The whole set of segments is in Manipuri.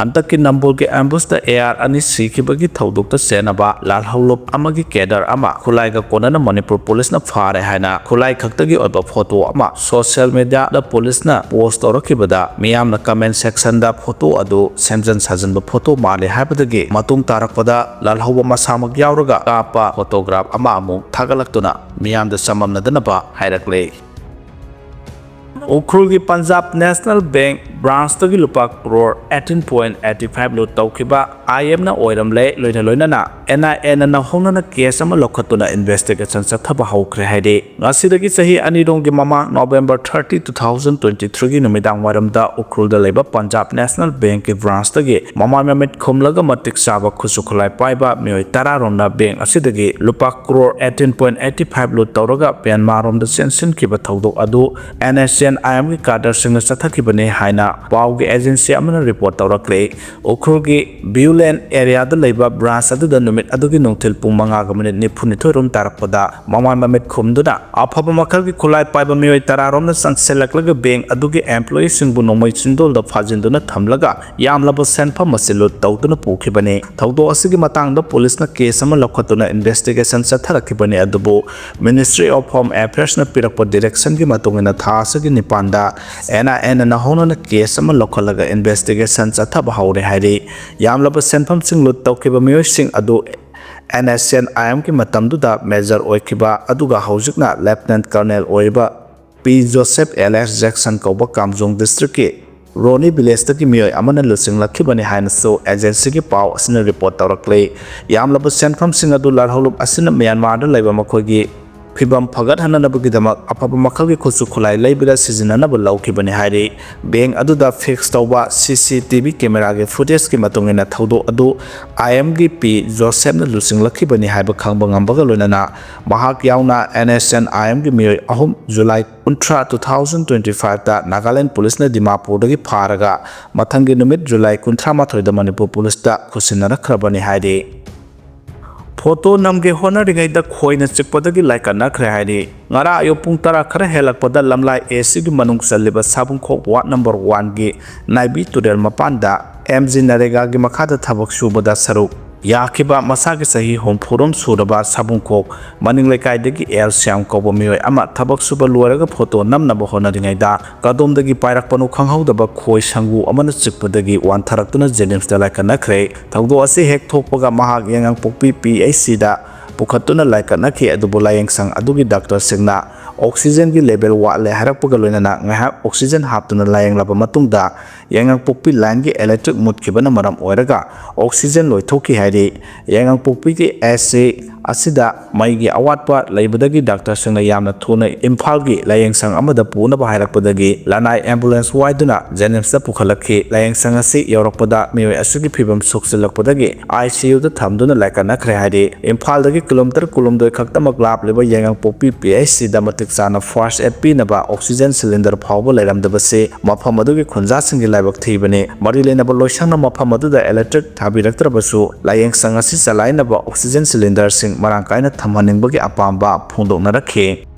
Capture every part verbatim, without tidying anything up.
ꯍꯟꯗꯛꯀꯤ ꯅꯝꯕꯣꯜꯒꯤ ꯑꯦꯝꯕꯨꯁꯇ ꯑꯦ ꯑꯥꯔ ꯑꯅꯤ ꯁꯤꯈꯤꯕꯒꯤ ꯊꯧꯗꯣꯛꯇ ꯆꯦꯟꯅꯕ ꯂꯥꯜꯍꯧꯂꯨꯞ ꯑꯃꯒꯤ ꯀꯦꯗꯔ ꯑꯃ ꯈꯨꯠꯂꯥꯏꯒ ꯀꯣꯟꯅꯅ ꯃꯅꯤꯄꯨꯔ ꯄꯨꯂꯤꯁꯅ ꯐꯥꯔꯦ ꯍꯥꯏꯅ ꯈꯨꯠꯂꯥꯏ ꯈꯛꯇꯒꯤ ꯑꯣꯏꯕ ꯐꯣꯇꯣ ꯑꯃ ꯁꯣꯁꯤꯌꯦꯜ ꯃꯦꯗꯤꯌꯥꯗ ꯄꯨꯂꯤꯁꯅ ꯄꯣꯁ ꯇꯧꯔꯛꯈꯤꯕꯗ ꯃꯤꯌꯥꯝꯅ ꯀꯃꯦꯟ ꯁꯦꯛꯁꯟꯗ ꯐꯣꯇꯣ ꯑꯗꯨ ꯁꯦꯝꯖꯤꯟ ꯁꯥꯖꯤꯟꯕ ꯐꯣꯇꯣ ꯃꯥꯜꯂꯦ ꯍꯥꯏꯕꯗꯒꯤ ꯃꯇꯨꯡ ꯇꯥꯔꯛꯄꯗ ꯂꯥꯜꯍꯧꯕ ꯃꯁꯥꯃꯛ ꯌꯥꯎꯔꯒ ꯀꯥꯞꯄ ꯐꯣꯇꯣꯒ꯭ꯔꯥꯐ ꯑꯃ ꯑꯃꯨꯛ ꯊꯥꯒꯠꯂꯛꯇꯨꯅ ꯃꯤꯌꯥꯝꯗ ꯆꯃꯝꯅꯗꯅꯕ ꯍꯥꯏꯔꯛꯂꯦ꯫ ꯎꯈ꯭ꯔꯨꯜꯒꯤ ꯄꯟꯖꯥꯕ ꯅꯦꯁꯅꯦꯜ ꯕꯦꯡꯛ ꯕ꯭ꯔꯥꯟꯁꯇꯒꯤ ꯂꯨꯄꯥ crore eighteen point eighty five ꯂꯨꯠ ꯇꯧꯈꯤꯕ ꯑꯥꯏ ꯑꯦꯝꯅ ꯑꯣꯏꯔꯝꯂꯦ꯫ ꯂꯣꯏꯅ ꯂꯣꯏꯅꯅ ꯑꯦꯟ ꯑꯥꯏ ꯑꯦꯅ ꯅꯧꯍꯧꯅꯅ ꯀꯦꯁ ꯑꯃ ꯂꯧꯈꯠꯇꯨꯅ ꯏꯟꯚꯦꯁꯇꯤꯒꯦꯁꯟ ꯆꯠꯊꯕ ꯍꯧꯈ꯭ꯔꯦ ꯍꯥꯏꯔꯤ꯫ ꯉꯁꯤꯗꯒꯤ ꯆꯍꯤ ꯑꯅꯤꯔꯣꯝꯒꯤ ꯃꯃꯥꯡ November thirty, two thousand twenty threeꯒꯤ ꯅꯨꯃꯤꯗꯥꯡ ꯋꯥꯏꯔꯝꯗ ꯎꯈ꯭ꯔꯨꯜꯗ ꯂꯩꯕ ꯄꯟꯖꯥꯕ ꯅꯦꯁꯅꯦꯜ ꯕꯦꯡꯛꯀꯤ ꯕ꯭ꯔꯥꯟꯁꯇꯒꯤ ꯃꯃꯥꯏ ꯃꯃꯤꯠ ꯈꯨꯝꯂꯒ ꯃꯇꯤꯛ ꯆꯥꯕ ꯈꯨꯠꯁꯨ ꯈꯨꯠꯂꯥꯏ ꯄꯥꯏꯕ ꯃꯤꯑꯣꯏ ꯇꯔꯥꯔꯣꯝꯅ ꯕꯦꯡꯛ ꯑꯁꯤꯗꯒꯤ ꯂꯨꯄꯥ crore eighteen point eighty five ꯂꯨꯠ ꯇꯧꯔꯒ ꯃ꯭ꯌꯥꯟꯃꯥꯔꯔꯣꯝꯗ ꯆꯦꯟꯁꯤꯟꯈꯤꯕ ꯊꯧꯗꯣꯛ ꯑꯗꯨ ꯑꯦꯟ ꯑꯦꯁ ꯑꯦꯟ ꯑꯥꯏ ꯑꯦꯝꯒꯤ ꯀꯥꯗꯔꯁꯤꯡꯅ ꯆꯠꯊꯈꯤꯕꯅꯤ ꯍꯥꯏꯅ ꯄꯥꯎꯒꯤ ꯑꯦꯖꯦꯟꯁꯤ ꯑꯃꯅ ꯔꯤꯄꯣꯔꯠ ꯇꯧꯔꯛꯂꯤ꯫ ꯎꯈ꯭ꯔꯨꯜꯒꯤ ꯕ꯭ꯌꯨꯂꯦꯟ ꯑꯦꯔꯤꯌꯥꯗ ꯂꯩꯕ ꯕ꯭ꯔꯥꯟꯁ ꯑꯗꯨꯗ ꯅꯨꯃꯤꯠ ꯑꯗꯨꯒꯤ ꯅꯨꯡꯊꯤꯜ ꯄꯨꯡ ꯃꯉꯥꯒ ꯃꯤꯅꯤꯠ ꯅꯤꯐꯨꯅꯤꯊꯣꯏ ꯔꯣꯝ ꯇꯥꯔꯛꯄꯗ ꯃꯃꯥꯏ ꯃꯃꯤꯠ ꯈꯨꯝꯗꯨꯅ ꯑꯐꯕ ꯃꯈꯜꯒꯤ ꯈꯨꯠꯂꯥꯏ ꯄꯥꯏꯕ ꯃꯤꯑꯣꯏ ꯇꯔꯥꯔꯣꯝꯅ ꯆꯪꯁꯤꯜꯂꯛꯂꯒ ꯕꯦꯡꯛ ꯑꯗꯨꯒꯤ ꯑꯦꯝꯄ꯭ꯂꯣꯌꯤꯁꯤꯡꯕꯨ ꯅꯣꯡꯃꯩ ꯆꯤꯟꯗꯣꯜꯗ ꯐꯥꯖꯤꯟꯗꯨꯅ ꯊꯝꯂꯒ ꯌꯥꯝꯂꯕ ꯁꯦꯟꯐꯝ ꯑꯁꯤ ꯂꯨꯠ ꯇꯧꯗꯨꯅ ꯄꯨꯈꯤꯕꯅꯤ꯫ ꯊꯧꯗꯣꯛ ꯑꯁꯤꯒꯤ ꯃꯇꯥꯡꯗ ꯄꯨꯂꯤꯁꯅ ꯀꯦꯁ ꯑꯃ ꯂꯧꯈꯠꯇꯨꯅ ꯏꯟꯚꯦꯁꯇꯤꯒꯦꯁꯟ ꯆꯠꯊꯔꯛꯈꯤꯕꯅꯤ, ꯑꯗꯨꯕꯨ Ministry of Home Affairsꯅ ꯄꯤꯔꯛꯄ ꯗꯤꯔꯦꯛꯁꯟꯒꯤ ꯃꯇꯨꯡ ꯏꯟꯅ ꯊꯥ ꯑꯁꯤꯒꯤ ꯅꯤꯄꯥꯟꯗ ꯑꯦꯟ ꯑꯥꯏ ꯑꯦꯅ ꯅꯧꯍꯧꯅꯅ ꯀꯦꯁ ꯑꯃ ꯂꯧꯈꯠꯂꯒ ꯏꯟꯚꯦꯁꯇꯤꯒꯦꯁꯟ ꯆꯠꯊꯕ ꯍꯧꯔꯦ ꯍꯥꯏꯔꯤ꯫ ꯌꯥꯝꯂꯕ ꯁꯦꯟꯐꯝꯁꯤꯡ ꯂꯨꯠ ꯇꯧꯈꯤꯕ ꯃꯤꯑꯣꯏꯁꯤꯡ ꯑꯗꯨ ꯑꯦꯟ ꯑꯦꯁ ꯑꯦꯟ ꯑꯥꯏ ꯑꯦꯝꯒꯤ ꯃꯇꯝꯗꯨꯗ ꯃꯦꯖꯔ ꯑꯣꯏꯈꯤꯕ ꯑꯗꯨꯒ ꯍꯧꯖꯤꯛꯅ ꯂꯦꯐꯇꯤꯅꯦꯟꯠ ꯀꯔꯅꯦꯜ ꯑꯣꯏꯔꯤꯕ ꯄꯤ ꯖꯣꯁꯦꯐ ꯑꯦꯂꯤꯌꯥꯁ ꯖꯦꯛꯁꯟ ꯀꯧꯕ ꯀꯥꯝꯖꯣꯡ ꯗꯤꯁꯇ꯭ꯔꯤꯛꯀꯤ ꯔꯣꯅꯤ ꯚꯤꯂꯦꯖꯇꯒꯤ ꯃꯤꯑꯣꯏ ꯑꯃꯅ ꯂꯨꯆꯤꯡꯂꯛꯈꯤꯕꯅꯤ ꯍꯥꯏꯅꯁꯨ ꯑꯦꯖꯦꯟꯁꯤꯒꯤ ꯄꯥꯎ ꯑꯁꯤꯅ ꯔꯤꯄꯣꯔꯠ ꯇꯧꯔꯛꯂꯤ꯫ ꯌꯥꯝꯂꯕ ꯁꯦꯟꯐꯝꯁꯤꯡ ꯑꯗꯨ ꯂꯥꯜꯍꯧꯂꯨꯞ ꯑꯁꯤꯅ ꯃ꯭ꯌꯥꯟꯃꯥꯔꯗ ꯂꯩꯕ ꯃꯈꯣꯏꯒꯤ ꯐꯤꯕꯝ ꯐꯒꯠꯍꯟꯅꯕꯒꯤꯗꯃꯛ ꯑꯐꯕ ꯃꯈꯜꯒꯤ ꯈꯨꯠꯁꯨ ꯈꯨꯠꯂꯥꯏ ꯂꯩꯕꯗ ꯁꯤꯖꯤꯟꯅꯅꯕ ꯂꯧꯈꯤꯕꯅꯤ ꯍꯥꯏꯔꯤ꯫ ꯕꯦꯡꯛ ꯑꯗꯨꯗ ꯐꯤꯛꯁ ꯇꯧꯕ ꯁꯤ ꯁꯤ ꯇꯤ ꯚꯤ ꯀꯦꯃꯦꯔꯥꯒꯤ ꯐꯨꯇꯦꯖꯀꯤ ꯃꯇꯨꯡ ꯏꯟꯅ ꯊꯧꯗꯣꯛ ꯑꯗꯨ ꯑꯥꯏ ꯑꯦꯝꯒꯤ ꯄꯤ ꯖꯣꯁꯦꯐꯅ ꯂꯨꯆꯤꯡꯂꯛꯈꯤꯕꯅꯤ ꯍꯥꯏꯕ ꯈꯪꯕ ꯉꯝꯕꯒ ꯂꯣꯏꯅꯅ ꯃꯍꯥꯛ ꯌꯥꯎꯅ ꯑꯦꯟ ꯑꯦꯁ ꯑꯦꯟ ꯑꯥꯏ ꯑꯦꯝꯒꯤ ꯃꯤꯑꯣꯏ ꯑꯍꯨꯝ ꯖꯨꯂꯥꯏ ꯀꯨꯟꯊ꯭ꯔꯥ, two thousand twenty fiveꯇ ꯅꯥꯒꯥꯂꯦꯟ ꯄꯨꯂꯤꯁꯅ ꯗꯤꯃꯥꯄꯨꯔꯗꯒꯤ ꯐꯥꯔꯒ ꯃꯊꯪꯒꯤ ꯅꯨꯃꯤꯠ ꯖꯨꯂꯥꯏ ꯀꯨꯟꯊ꯭ꯔꯥ ꯃꯥꯊꯣꯏꯗ ꯃꯅꯤꯄꯨꯔ ꯄꯨꯂꯤꯁꯇ ꯈꯨꯠꯁꯤꯟꯅꯔꯛꯈ꯭ꯔꯕꯅꯤ ꯍꯥꯏꯔꯤ꯫ ꯐꯣꯇꯣ ꯅꯝꯒꯦ ꯍꯣꯠꯅꯔꯤꯉꯩꯗ ꯈꯣꯏꯅ ꯆꯤꯛꯄꯗꯒꯤ ꯂꯥꯏꯀꯠꯅꯈ꯭ꯔꯦ ꯍꯥꯏꯔꯤ꯫ ꯉꯔꯥꯡ ꯑꯌꯨꯛ ꯄꯨꯡ ꯇꯔꯥ ꯈꯔ ꯍꯦꯜꯂꯛꯄꯗ ꯂꯝꯂꯥꯏ ꯑꯦ ꯁꯤꯒꯤ ꯃꯅꯨꯡ ꯆꯜꯂꯤꯕ ꯁꯥꯕꯨꯡꯈꯣꯛ ꯋꯥꯔꯗ ꯅꯝꯕꯔ ꯋꯥꯟꯒꯤ ꯅꯥꯏꯕꯤ ꯇꯨꯔꯦꯜ ꯃꯄꯥꯟꯗ ꯑꯦꯝ ꯖꯤ ꯅꯔꯦꯒꯥꯒꯤ ꯃꯈꯥꯗ ꯊꯕꯛ ꯁꯨꯕꯗ ꯁꯔꯨꯛ ꯌꯥꯈꯤꯕ ꯃꯁꯥꯒꯤ ꯆꯍꯤ ꯍꯨꯝꯐꯨꯔꯣꯝ ꯁꯨꯔꯕ ꯁꯥꯕꯨꯡꯈꯣꯛ ꯃꯅꯤꯡ ꯂꯩꯀꯥꯏꯗꯒꯤ ꯑꯦꯜ ꯁ꯭ꯌꯥꯝ ꯀꯧꯕ ꯃꯤꯑꯣꯏ ꯑꯃ ꯊꯕꯛ ꯁꯨꯕ ꯂꯣꯏꯔꯒ ꯐꯣꯇꯣ ꯅꯝꯅꯕ ꯍꯣꯠꯅꯔꯤꯉꯩꯗ ꯀꯗꯣꯝꯗꯒꯤ ꯄꯥꯏꯔꯛꯄꯅꯣ ꯈꯪꯍꯧꯗꯕ ꯈꯣꯏ ꯁꯪꯒꯨ ꯑꯃꯅ ꯆꯤꯛꯄꯗꯒꯤ ꯋꯥꯟꯊꯔꯛꯇꯨꯅ ꯖꯦꯅꯤꯝꯁꯇ ꯂꯥꯏꯀꯠꯅꯈ꯭ꯔꯦ꯫ ꯊꯧꯗꯣꯛ ꯑꯁꯤ ꯍꯦꯛ ꯊꯣꯛꯄꯒ ꯃꯍꯥꯛ ꯌꯥꯏꯉꯪꯄꯣꯛꯄꯤ ꯄꯤ ꯑꯩꯆ ꯁꯤꯗ ꯄꯨꯈꯠꯇꯨꯅ ꯂꯥꯏꯀꯠꯅꯈꯤ, ꯑꯗꯨꯕꯨ ꯂꯥꯌꯦꯡꯁꯪ ꯑꯗꯨꯒꯤ ꯗꯥꯛꯇꯔꯁꯤꯡꯅ ꯑꯣꯛꯁꯤꯖꯦꯟꯒꯤ ꯂꯦꯚꯦꯜ ꯋꯥꯠꯂꯦ ꯍꯥꯏꯔꯛꯄꯒ ꯂꯣꯏꯅꯅ ꯉꯥꯏꯍꯥꯛ ꯑꯣꯛꯁꯤꯖꯦꯟ ꯍꯥꯞꯇꯨꯅ ꯂꯥꯌꯦꯡꯂꯕ ꯃꯇꯨꯡꯗ ꯌꯥꯏꯉꯪꯄꯣꯛꯄꯤ ꯂꯥꯏꯟꯒꯤ ꯏꯂꯦꯛꯇ꯭ꯔꯤꯛ ꯃꯨꯠꯈꯤꯕꯅ ꯃꯔꯝ ꯑꯣꯏꯔꯒ ꯑꯣꯛꯁꯤꯖꯦꯟ ꯂꯣꯏꯊꯣꯛꯈꯤ ꯍꯥꯏꯔꯤ꯫ ꯌꯥꯏꯉꯪꯄꯣꯛꯄꯤꯒꯤ ꯑꯦꯁ ꯑꯦ ꯑꯁꯤꯗ ꯃꯩꯒꯤ ꯑꯋꯥꯠꯄ ꯂꯩꯕꯗꯒꯤ ꯗꯥꯛꯇꯔꯁꯤꯡꯅ ꯌꯥꯝꯅ ꯊꯨꯅ ꯏꯝꯐꯥꯜꯒꯤ ꯂꯥꯌꯦꯡꯁꯪ ꯑꯃꯗ ꯄꯨꯅꯕ ꯍꯥꯏꯔꯛꯄꯗꯒꯤ ꯂꯅꯥꯏ ꯑꯦꯝꯕꯨꯂꯦꯟꯁ ꯋꯥꯏꯗꯨꯅ ꯖꯦꯅꯤꯝꯁꯇ ꯄꯨꯈꯠꯂꯛꯈꯤ꯫ ꯂꯥꯌꯦꯡꯁꯪ ꯑꯁꯤ ꯌꯧꯔꯛꯄꯗ ꯃꯤꯑꯣꯏ ꯑꯁꯤꯒꯤ ꯐꯤꯕꯝ ꯁꯣꯛꯆꯤꯜꯂꯛꯄꯗꯒꯤ ꯑꯥꯏ ꯁꯤ ꯌꯨꯗ ꯊꯝꯗꯨꯅ ꯂꯥꯏꯀꯠꯅꯈ꯭ꯔꯦ ꯍꯥꯏꯔꯤ꯫ ꯏꯝꯐꯥꯜꯗꯒꯤ ꯀꯤꯂꯣꯃꯤꯇꯔ ꯀꯨꯟꯍꯨꯝꯗꯣꯏ ꯈꯛꯇꯃꯛ ꯂꯥꯞꯂꯤꯕ ꯌꯥꯏꯉꯪꯄꯣꯛꯄꯤ ꯄꯤ ꯑꯩꯆ ꯁꯤꯗ ꯃꯇꯤꯛ ꯆꯥꯅ ꯐꯥꯔꯁ ꯑꯦꯗ ꯄꯤꯅꯕ ꯑꯣꯛꯁꯤꯖꯦꯟ ꯁꯤꯂꯤꯟꯗꯔ ꯐꯥꯎꯕ ꯂꯩꯔꯝꯗꯕꯁꯤ ꯃꯐꯝ ꯑꯗꯨꯒꯤ ꯈꯨꯟꯖꯥꯁꯤꯡꯒꯤ ꯂꯥꯏꯕꯛ ꯊꯤꯕꯅꯤ꯫ ꯃꯔꯤ ꯂꯩꯅꯕ ꯂꯣꯏꯁꯪꯅ ꯃꯐꯝ ꯑꯗꯨꯗ ꯏꯂꯦꯛꯇ꯭ꯔꯤꯛ ꯊꯥꯕꯤꯔꯛꯇ꯭ꯔꯕꯁꯨ ꯂꯥꯌꯦꯡꯁꯪ ꯑꯁꯤ ꯆꯂꯥꯏꯅꯕ ꯑꯣꯛꯁꯤꯖꯦꯟ ꯁꯤꯂꯤꯟꯗꯔꯁꯤꯡ ꯃꯔꯥꯡ ꯀꯥꯏꯅ ꯊꯝꯍꯟꯅꯤꯡꯕꯒꯤ ꯑꯄꯥꯝꯕ ꯐꯣꯡꯗꯣꯛꯅꯔꯛꯈꯤ꯫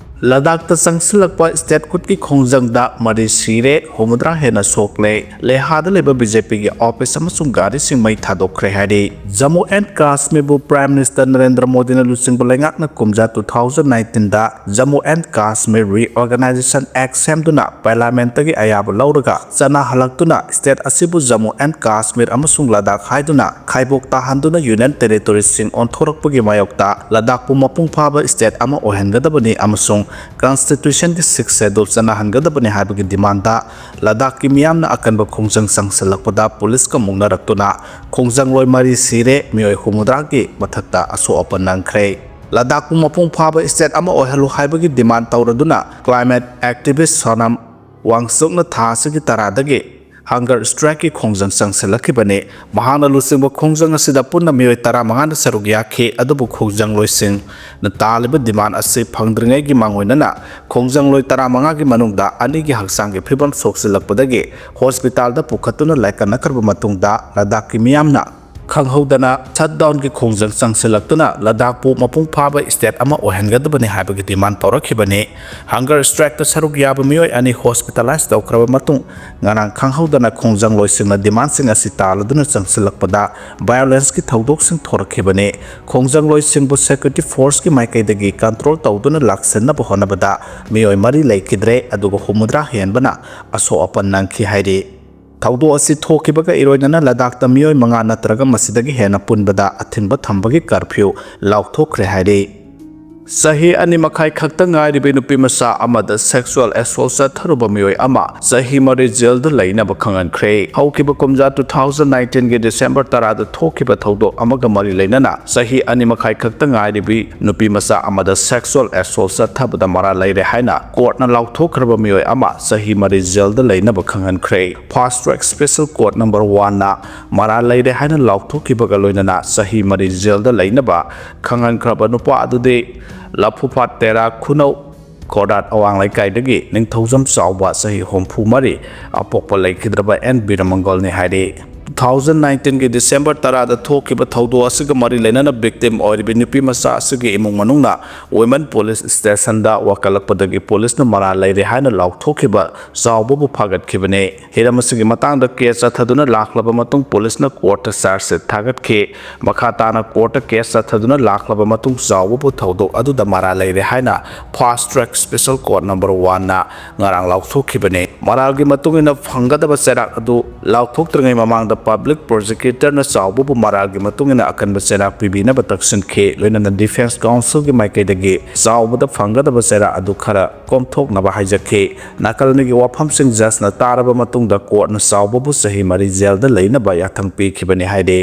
ꯂꯗꯥꯛꯇ ꯆꯪꯁꯤꯜꯂꯛꯄ ꯁ꯭ꯇꯦꯠ ꯈꯨꯠꯀꯤ ꯈꯣꯡꯖꯪꯗ ꯃꯔꯤ ꯁꯤꯔꯦ, ꯍꯨꯝꯐꯨꯇꯔꯥ ꯍꯦꯟꯅ ꯁꯣꯛꯂꯦ꯫ ꯂꯦꯍꯥꯗ ꯂꯩꯕ ꯕꯤ ꯖꯦ ꯄꯤꯒꯤ ꯑꯣꯐꯤꯁ ꯑꯃꯁꯨꯡ ꯒꯥꯔꯤꯁꯤꯡ ꯃꯩ ꯊꯥꯗꯣꯛꯈ꯭ꯔꯦ ꯍꯥꯏꯔꯤ꯫ ꯖꯝꯃꯨ ꯑꯦꯟ ꯀꯥꯁꯃꯤꯔꯕꯨ ꯄ꯭ꯔꯥꯏꯝ ꯃꯤꯅꯤꯁꯇꯔ ꯅꯔꯦꯟꯗ꯭ꯔ ꯃꯣꯗꯤꯅ ꯂꯨꯆꯤꯡꯕ ꯂꯩꯉꯥꯛꯅ ꯀꯨꯝꯖꯥ ꯇꯨ ꯊꯥꯎꯖꯟ ꯅꯥꯏꯟꯇꯤꯟꯗ Jammu and Kashmir reorganisation act ꯁꯦꯝꯗꯨꯅ ꯄꯥꯔꯂꯥꯃꯦꯟꯠꯇꯒꯤ ꯑꯌꯥꯕ ꯂꯧꯔꯒ ꯆꯠꯅꯍꯜꯂꯛꯇꯨꯅ ꯁ꯭ꯇꯦꯠ ꯑꯁꯤꯕꯨ ꯖꯝꯃꯨ ꯑꯦꯟ ꯀꯥꯁꯃꯤꯔ ꯑꯃꯁꯨꯡ ꯂꯗꯥꯈ ꯍꯥꯏꯗꯨꯅ ꯈꯥꯏꯕꯣꯛ ꯇꯥꯍꯟꯗꯨꯅ ꯌꯨꯅꯤꯌꯟ ꯇꯦꯔꯤꯇꯣꯔꯤꯁꯤꯡ ꯑꯣꯟꯊꯣꯔꯛꯄꯒꯤ ꯃꯥꯌꯣꯛꯇ ꯂꯗꯥꯈꯄꯨ ꯃꯄꯨꯡ ꯐꯥꯕ ꯁ꯭ꯇꯦꯠ ꯑꯃ ꯑꯣꯏꯍꯟꯒꯗꯕꯅꯤ ꯑꯃꯁꯨꯡ ꯀꯟꯁꯇꯤꯇ꯭ꯌꯨꯁꯟꯒꯤ ꯁꯤꯛꯁ ꯁꯦꯗꯨꯜ ꯆꯠꯅꯍꯟꯒꯗꯕꯅꯤ ꯍꯥꯏꯕꯒꯤ ꯗꯤꯃꯥꯟꯗ ꯂꯗꯥꯈꯀꯤ ꯃꯤꯌꯥꯝꯅ ꯑꯀꯟꯕ ꯈꯣꯡꯖꯪ ꯆꯪꯁꯤꯜꯂꯛꯄꯗ ꯄꯨꯂꯤꯁꯀ ꯃꯨꯛꯅꯔꯛꯇꯨꯅ ꯈꯣꯡꯖꯪꯂꯣꯏ ꯃꯔꯤ ꯁꯤꯔꯦ, ꯃꯤꯑꯣꯏ ꯍꯨꯝꯐꯨꯇꯔꯥꯒꯤ ꯃꯊꯛꯇ ꯑꯁꯣꯛ ꯑꯄꯟ ꯅꯪꯈ꯭ꯔꯦ꯫ ꯂꯗꯥꯈꯄꯨ ꯃꯄꯨꯡ ꯐꯥꯕ ꯁ꯭ꯇꯦꯠ ꯑꯃ ꯑꯣꯏꯍꯜꯂꯨ ꯍꯥꯏꯕꯒꯤ ꯗꯤꯃꯥꯟ ꯇꯧꯔꯗꯨꯅ ꯀ꯭ꯂꯥꯏꯃꯦꯠ ꯑꯦꯛꯇꯤꯚꯤꯁ꯭ꯠ ꯁꯣꯅꯝ ꯋꯥꯡꯆꯨꯛꯅ ꯊꯥ ꯑꯁꯤꯒꯤ ꯇꯔꯥꯗꯒꯤ ꯍꯪꯒꯔ ꯁ꯭ꯇ꯭ꯔꯥꯏꯛꯀꯤ ꯈꯣꯡꯖꯪ ꯆꯪꯁꯤꯜꯂꯛꯈꯤꯕꯅꯤ꯫ ꯃꯍꯥꯛꯅ ꯂꯨꯆꯤꯡꯕ ꯈꯣꯡꯖꯪ ꯑꯁꯤꯗ ꯄꯨꯟꯅ ꯃꯤꯑꯣꯏ ꯇꯔꯥꯃꯉꯥꯅ ꯁꯔꯨꯛ ꯌꯥꯈꯤ, ꯑꯗꯨꯕꯨ ꯈꯣꯡꯖꯪꯂꯣꯏꯁꯤꯡꯅ ꯇꯥꯜꯂꯤꯕ ꯗꯤꯃꯥꯟ ꯑꯁꯤ ꯐꯪꯗ꯭ꯔꯤꯉꯩꯒꯤ ꯃꯥꯡꯑꯣꯏꯅꯅ ꯈꯣꯡꯖꯪꯂꯣꯏ ꯇꯔꯥꯃꯉꯥꯒꯤ ꯃꯅꯨꯡꯗ ꯑꯅꯤꯒꯤ ꯍꯛꯆꯥꯡꯒꯤ ꯐꯤꯕꯝ ꯁꯣꯛꯆꯤꯜꯂꯛꯄꯗꯒꯤ ꯍꯣꯁꯄꯤꯇꯥꯜꯗ ꯄꯨꯈꯠꯇꯨꯅ ꯂꯥꯏꯀꯠꯅꯈ꯭ꯔꯕ ꯃꯇꯨꯡꯗ ꯂꯗꯥꯈꯀꯤ ꯃꯤꯌꯥꯝꯅ ꯈꯪꯍꯧꯗꯅ ꯁꯠꯗꯥꯎꯟꯒꯤ ꯈꯣꯡꯖꯪ ꯆꯪꯁꯤꯜꯂꯛꯇꯨꯅ ꯂꯗꯥꯈꯄꯨ ꯃꯄꯨꯡ ꯐꯥꯕ ꯁ꯭ꯇꯦꯠ ꯑꯃ ꯑꯣꯏꯍꯟꯒꯗꯕꯅꯤ ꯍꯥꯏꯕꯒꯤ ꯗꯤꯃꯥꯟ ꯇꯧꯔꯛꯈꯤꯕꯅꯤ꯫ ꯍꯪꯒꯔ ꯁ꯭ꯇ꯭ꯔꯥꯏꯛꯇ ꯁꯔꯨꯛ ꯌꯥꯕ ꯃꯤꯑꯣꯏ ꯑꯅꯤ ꯍꯣꯁꯄꯤꯇꯥꯂꯥꯏꯖ ꯇꯧꯈ꯭ꯔꯕ ꯃꯇꯨꯡ, ꯉꯔꯥꯡ ꯈꯪꯍꯧꯗꯅ ꯈꯣꯡꯖꯪꯂꯣꯏꯁꯤꯡꯅ ꯗꯤꯃꯥꯟꯁꯤꯡ ꯑꯁꯤ ꯇꯥꯜꯂꯗꯨꯅ ꯆꯪꯁꯤꯜꯂꯛꯄꯗ ꯚꯥꯏꯑꯣꯂꯦꯟꯁꯀꯤ ꯊꯧꯗꯣꯛꯁꯤꯡ ꯊꯣꯔꯛꯈꯤꯕꯅꯤ꯫ ꯈꯣꯡꯖꯪꯂꯣꯏꯁꯤꯡꯕꯨ ꯁꯦꯀ꯭ꯌꯨꯔꯤꯇꯤ ꯐꯣꯔꯁꯀꯤ ꯃꯥꯏꯀꯩꯗꯒꯤ ꯀꯟꯇ꯭ꯔꯣꯜ ꯇꯧꯗꯨꯅ ꯂꯥꯛꯁꯤꯟꯅꯕ ꯍꯣꯠꯅꯕꯗ ꯃꯤꯑꯣꯏ ꯃꯔꯤ ꯂꯩꯈꯤꯗ꯭ꯔꯦ, ꯑꯗꯨꯒ ꯍꯨꯝꯐꯨꯇꯔꯥ ꯍꯦꯟꯕꯅ ꯑꯁꯣꯛ ꯑꯄꯟ ꯅꯪꯈꯤ ꯍꯥꯏꯔꯤ꯫ ꯊꯧꯗꯣꯛ ꯑꯁꯤ ꯊꯣꯛꯈꯤꯕꯒ ꯏꯔꯣꯏꯅꯅ ꯂꯗꯥꯈꯇ ꯃꯤꯑꯣꯏ ꯃꯉꯥ ꯅꯠꯇ꯭ꯔꯒ ꯃꯁꯤꯗꯒꯤ ꯍꯦꯟꯅ ꯄꯨꯟꯕꯗ ꯑꯊꯤꯡꯕ ꯊꯝꯕꯒꯤ ꯀꯔꯐ꯭ꯌꯨ ꯂꯥꯎꯊꯣꯛꯈ꯭ꯔꯦ ꯍꯥꯏꯔꯤ꯫ ꯆꯍꯤ ꯑꯅꯤ ꯃꯈꯥꯏ ꯈꯛꯇ ꯉꯥꯏꯔꯤꯕꯤ ꯅꯨꯄꯤ ꯃꯆꯥ ꯑꯃꯗ ꯁꯦꯛꯁꯨꯑꯦꯜ ꯑꯦꯁꯣꯜ ꯆꯠꯊꯔꯨꯕ ꯃꯤꯑꯣꯏ ꯑꯃ ꯆꯍꯤ ꯃꯔꯤ ꯖꯦꯜꯗ ꯂꯩꯅꯕ ꯈꯪꯍꯟꯈ꯭ꯔꯦ꯫ ꯍꯧꯈꯤꯕ ꯀꯨꯝꯖꯥ two thousand nineteen ꯒꯤ ꯗꯤꯁꯦꯝꯕꯔ ꯇꯔꯥꯗ ꯊꯣꯛꯈꯤꯕ ꯊꯧꯗꯣꯛ ꯑꯃꯒ ꯃꯔꯤ ꯂꯩꯅꯅ ꯆꯍꯤ ꯑꯅꯤ ꯃꯈꯥꯏ ꯈꯛꯇ ꯉꯥꯏꯔꯤꯕꯤ ꯅꯨꯄꯤ ꯃꯆꯥ ꯑꯃꯗ ꯁꯦꯛꯁꯨꯑꯦꯜ ꯑꯦꯁꯣꯜ ꯆꯠꯊꯕꯗ ꯃꯔꯥꯜ ꯂꯩꯔꯦ ꯍꯥꯏꯅ ꯀꯣꯔꯠꯅ ꯂꯥꯎꯊꯣꯛꯈ꯭ꯔꯕ ꯃꯤꯑꯣꯏ ꯑꯃ ꯆꯍꯤ ꯃꯔꯤ ꯖꯦꯜꯗ ꯂꯩꯅꯕ ꯈꯪꯍꯟꯈ꯭ꯔꯦ꯫ ꯐꯥꯁ ꯇ꯭ꯔꯦꯛ ꯁ꯭ꯄꯦꯁꯦꯜ ꯀꯣꯔꯠ ꯅꯝꯕꯔ ꯋꯥꯟꯅ ꯃꯔꯥꯜ ꯂꯩꯔꯦ ꯍꯥꯏꯅ ꯂꯥꯎꯊꯣꯛꯈꯤꯕꯒ ꯂꯣꯏꯅꯅ ꯆꯍꯤ ꯃꯔꯤ ꯖꯦꯜꯗ ꯂꯩꯅꯕ ꯈꯪꯍꯟꯈ꯭ꯔꯕ ꯅꯨꯄꯥ ꯑꯗꯨꯗꯤ ꯂꯐꯨꯐꯥꯠ ꯇꯦꯔꯥ ꯈꯨꯅꯧ ꯈꯣꯔꯗꯥꯠ ꯑꯋꯥꯡ ꯂꯩꯀꯥꯏꯗꯒꯤ ꯅꯤꯡꯊꯧꯖꯝ ꯆꯥꯎꯕ ꯆꯍꯤ ꯍꯨꯝꯐꯨ ꯃꯔꯤ ꯑꯄꯣꯛꯄ ꯂꯩꯈꯤꯗ꯭ꯔꯕ ꯑꯦꯟ ꯕꯤꯔꯃꯪꯒꯣꯜꯅꯤ ꯍꯥꯏꯔꯤ꯫ Two thousand nineteen ꯒꯤ ꯗꯤꯁꯦꯝꯕꯔ ꯇꯔꯥꯗ ꯊꯣꯛꯈꯤꯕ ꯊꯧꯗꯣꯛ ꯑꯁꯤꯒ ꯃꯔꯤ ꯂꯩꯅꯅ ꯚꯤꯛꯇꯤꯝ ꯑꯣꯏꯔꯤꯕ ꯅꯨꯄꯤ ꯃꯆꯥ ꯑꯁꯤꯒꯤ ꯏꯃꯨꯡ ꯃꯅꯨꯡꯅ ꯋꯨꯃꯦꯟ ꯄꯨꯂꯤꯁ ꯁ꯭ꯇꯦꯁꯟꯗ ꯋꯥꯀꯠꯂꯛꯄꯗꯒꯤ ꯄꯨꯂꯤꯁꯅ ꯃꯔꯥꯜ ꯂꯩꯔꯦ ꯍꯥꯏꯅ ꯂꯥꯎꯊꯣꯛꯈꯤꯕ ꯆꯥꯎꯕꯕꯨ ꯐꯥꯒꯠꯈꯤꯕꯅꯤ꯫ ꯍꯤꯔꯝ ꯑꯁꯤꯒꯤ ꯃꯇꯥꯡꯗ ꯀꯦꯁ ꯆꯠꯊꯗꯨꯅ ꯂꯥꯛꯂꯕ ꯃꯇꯨꯡ ꯄꯨꯂꯤꯁꯅ ꯀꯣꯔꯠꯇ ꯆꯥꯔꯖ ꯁꯤꯠ ꯊꯥꯒꯠꯈꯤ꯫ ꯃꯈꯥ ꯇꯥꯅ ꯀꯣꯔꯠꯇ ꯀꯦꯁ ꯆꯠꯊꯗꯨꯅ ꯂꯥꯛꯂꯕ ꯃꯇꯨꯡ ꯆꯥꯎꯕꯕꯨ ꯊꯧꯗꯣꯛ ꯑꯗꯨꯗ ꯃꯔꯥꯜ ꯂꯩꯔꯦ ꯍꯥꯏꯅ ꯐꯥꯁ ꯇ꯭ꯔꯦꯛ ꯁ꯭ꯄꯦꯁꯦꯜ ꯀꯣꯔꯠ ꯅꯝꯕꯔ ꯋꯥꯟꯅ ꯉꯔꯥꯡ ꯂꯥꯎꯊꯣꯛꯈꯤꯕꯅꯤ꯫ ꯃꯔꯥꯜꯒꯤ ꯃꯇꯨꯡ ꯏꯟꯅ ꯐꯪꯒꯗꯕ ꯆꯩꯔꯥꯛ ꯑꯗꯨ ꯂꯥꯎꯊꯣꯛꯇ꯭ꯔꯤꯉꯩ ꯃꯃꯥꯡꯗ ꯄꯕ꯭ꯂꯤꯛ ꯄ꯭ꯔꯣꯁꯤꯀ꯭ꯌꯨꯇꯔꯅ ꯆꯥꯎꯕꯕꯨ ꯃꯔꯥꯜꯒꯤ ꯃꯇꯨꯡ ꯏꯟꯅ ꯑꯀꯟꯕ ꯆꯩꯔꯥꯛ ꯄꯤꯕꯤꯅꯕ ꯇꯛꯁꯤꯟꯈꯤ꯫ ꯂꯣꯏꯅꯅ ꯗꯤꯐꯦꯟꯁ ꯀꯥꯎꯟꯁꯤꯜꯒꯤ ꯃꯥꯏꯀꯩꯗꯒꯤ ꯆꯥꯎꯕꯗ ꯐꯪꯒꯗꯕ ꯆꯩꯔꯥꯛ ꯑꯗꯨ ꯈꯔ ꯀꯣꯝꯊꯣꯛꯅꯕ ꯍꯥꯏꯖꯈꯤ꯫ ꯅꯥꯀꯜ ꯑꯅꯤꯒꯤ ꯋꯥꯐꯝꯁꯤꯡ ꯖꯖꯅ ꯇꯥꯔꯕ ꯃꯇꯨꯡꯗ ꯀꯣꯔꯠꯅ ꯆꯥꯎꯕꯕꯨ ꯆꯍꯤ ꯃꯔꯤ ꯖꯦꯜꯗ ꯂꯩꯅꯕ ꯌꯥꯊꯪ ꯄꯤꯈꯤꯕꯅꯤ ꯍꯥꯏꯔꯤ꯫